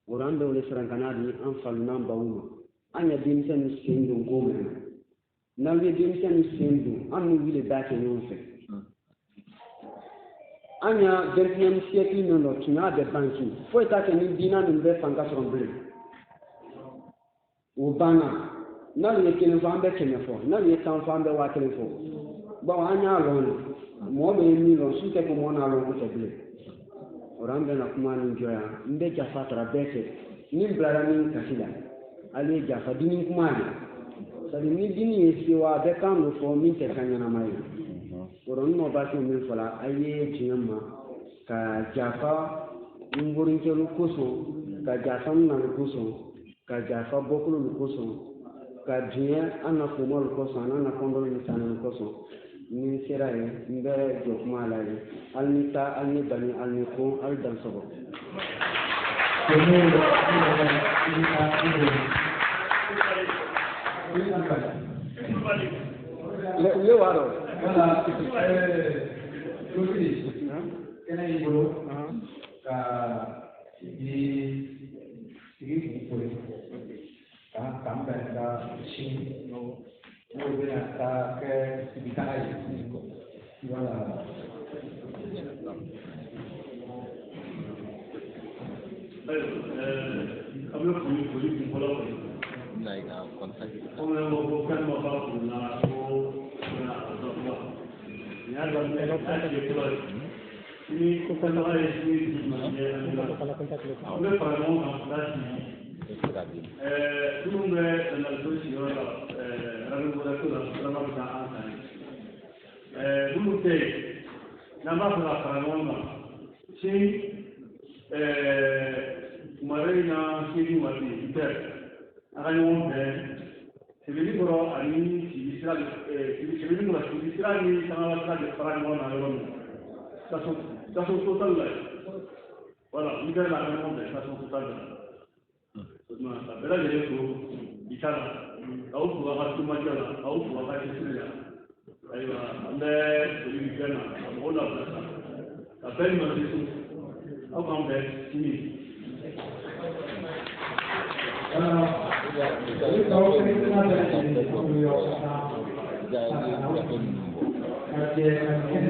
O la an bɛ wele sirankana di an falu n'an baw ma. An ye denmisɛnninw sen don ko min na, n'an ye denmisɛnninw sen don, an n'u wuli b'a kɛ ɲɔgɔn fɛ. An y'a 21e siècle min nɔ, tun y'a bɛɛ banki. Foyi t'a kɛ ni diinɛ ninnu bɛɛ fanga sɔrɔ bilen. O banna. N'alu ye 1 fɔ, an bɛ 100 fɔ. N'alu ye 10 fɔ, an bɛ 1000 fɔ. Bawo an y'a lɔn de. Mɔgɔ bɛ min lɔn, su tɛ ko mɔgɔ n'a lɔn ko tɛ bilen. O la an bɛna kuma nin jɔ yan. N bɛ jafa tara bɛɛ fɛ. Ni n bilara min kasi la, ale ye jafa dimi kuma ye. C'est-à-dire ni dimi ye sewa, a bɛ kan dɔ fɔ min tɛ kan ɲɛnama ye. O rɔ n nɔ b'a min fɔ la, a ye tiɲɛ ma ka jafa n borinkɛlu kosɔn, ka jafa n nali kosɔn, ka jafa bɔkolow kosɔn, ka diɲɛ an na komalu kosɔn, an na kɔndɔlu ni sanni kosɔn. Ni n sera yen, n bɛ jɔ kuma la yen. Hali ni taa, hali ni bani, hali ni ko, hali dan sɔgɔ. Le wa dɔn. Voilà, Lotiri, kɛnɛ y'i bolo ka i sigi k'i kori k'an bɛn ka sini n'o bɛna taa kɛ sigitaga ye. Voilà. An bɛ foli foli kun fɔlɔ kɛ. Komi an ko ko fɛn dɔ b'a kun na ko na a dɔ kuma. Nin y'a daminɛ a tile fɔlɔ ye. Ni ko fɛn dɔ ye sini di ma ɲɛ an bɛ fara ɲɔgɔn kan ka sigi. Minnu bɛ naliso sigiyɔrɔ la radio wɛrɛ la vraiment bɛ taa an kan ye. Minnu tɛ yen n'an b'a fɛ ka fara ɲɔgɔn kan sini kumare in na seegin waati tɛ a ka ɲɔgɔn bɛn Sebeninkɔrɔ ani Sibi sira Sebeninkɔrɔ Sibi sira ni Sangaba sira de fara ɲɔgɔn na yɔrɔ min na station Total la yen. Voilà, n bɛɛ la a ka ɲɔgɔn bɛn station Total la. O tuma ka bɛɛ lajɛlen fo bi ta la, k'aw fo aw ka tumajɔ la, k'aw fo aw ka cɛsiri la. Ayiwa, an bɛ foli di bɛɛ ma, ka mɔgɔw labila sa, ka bɛɛ ɲuman se so. Aw k'an bɛn sini. N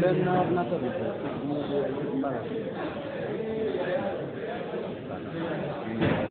bɛ na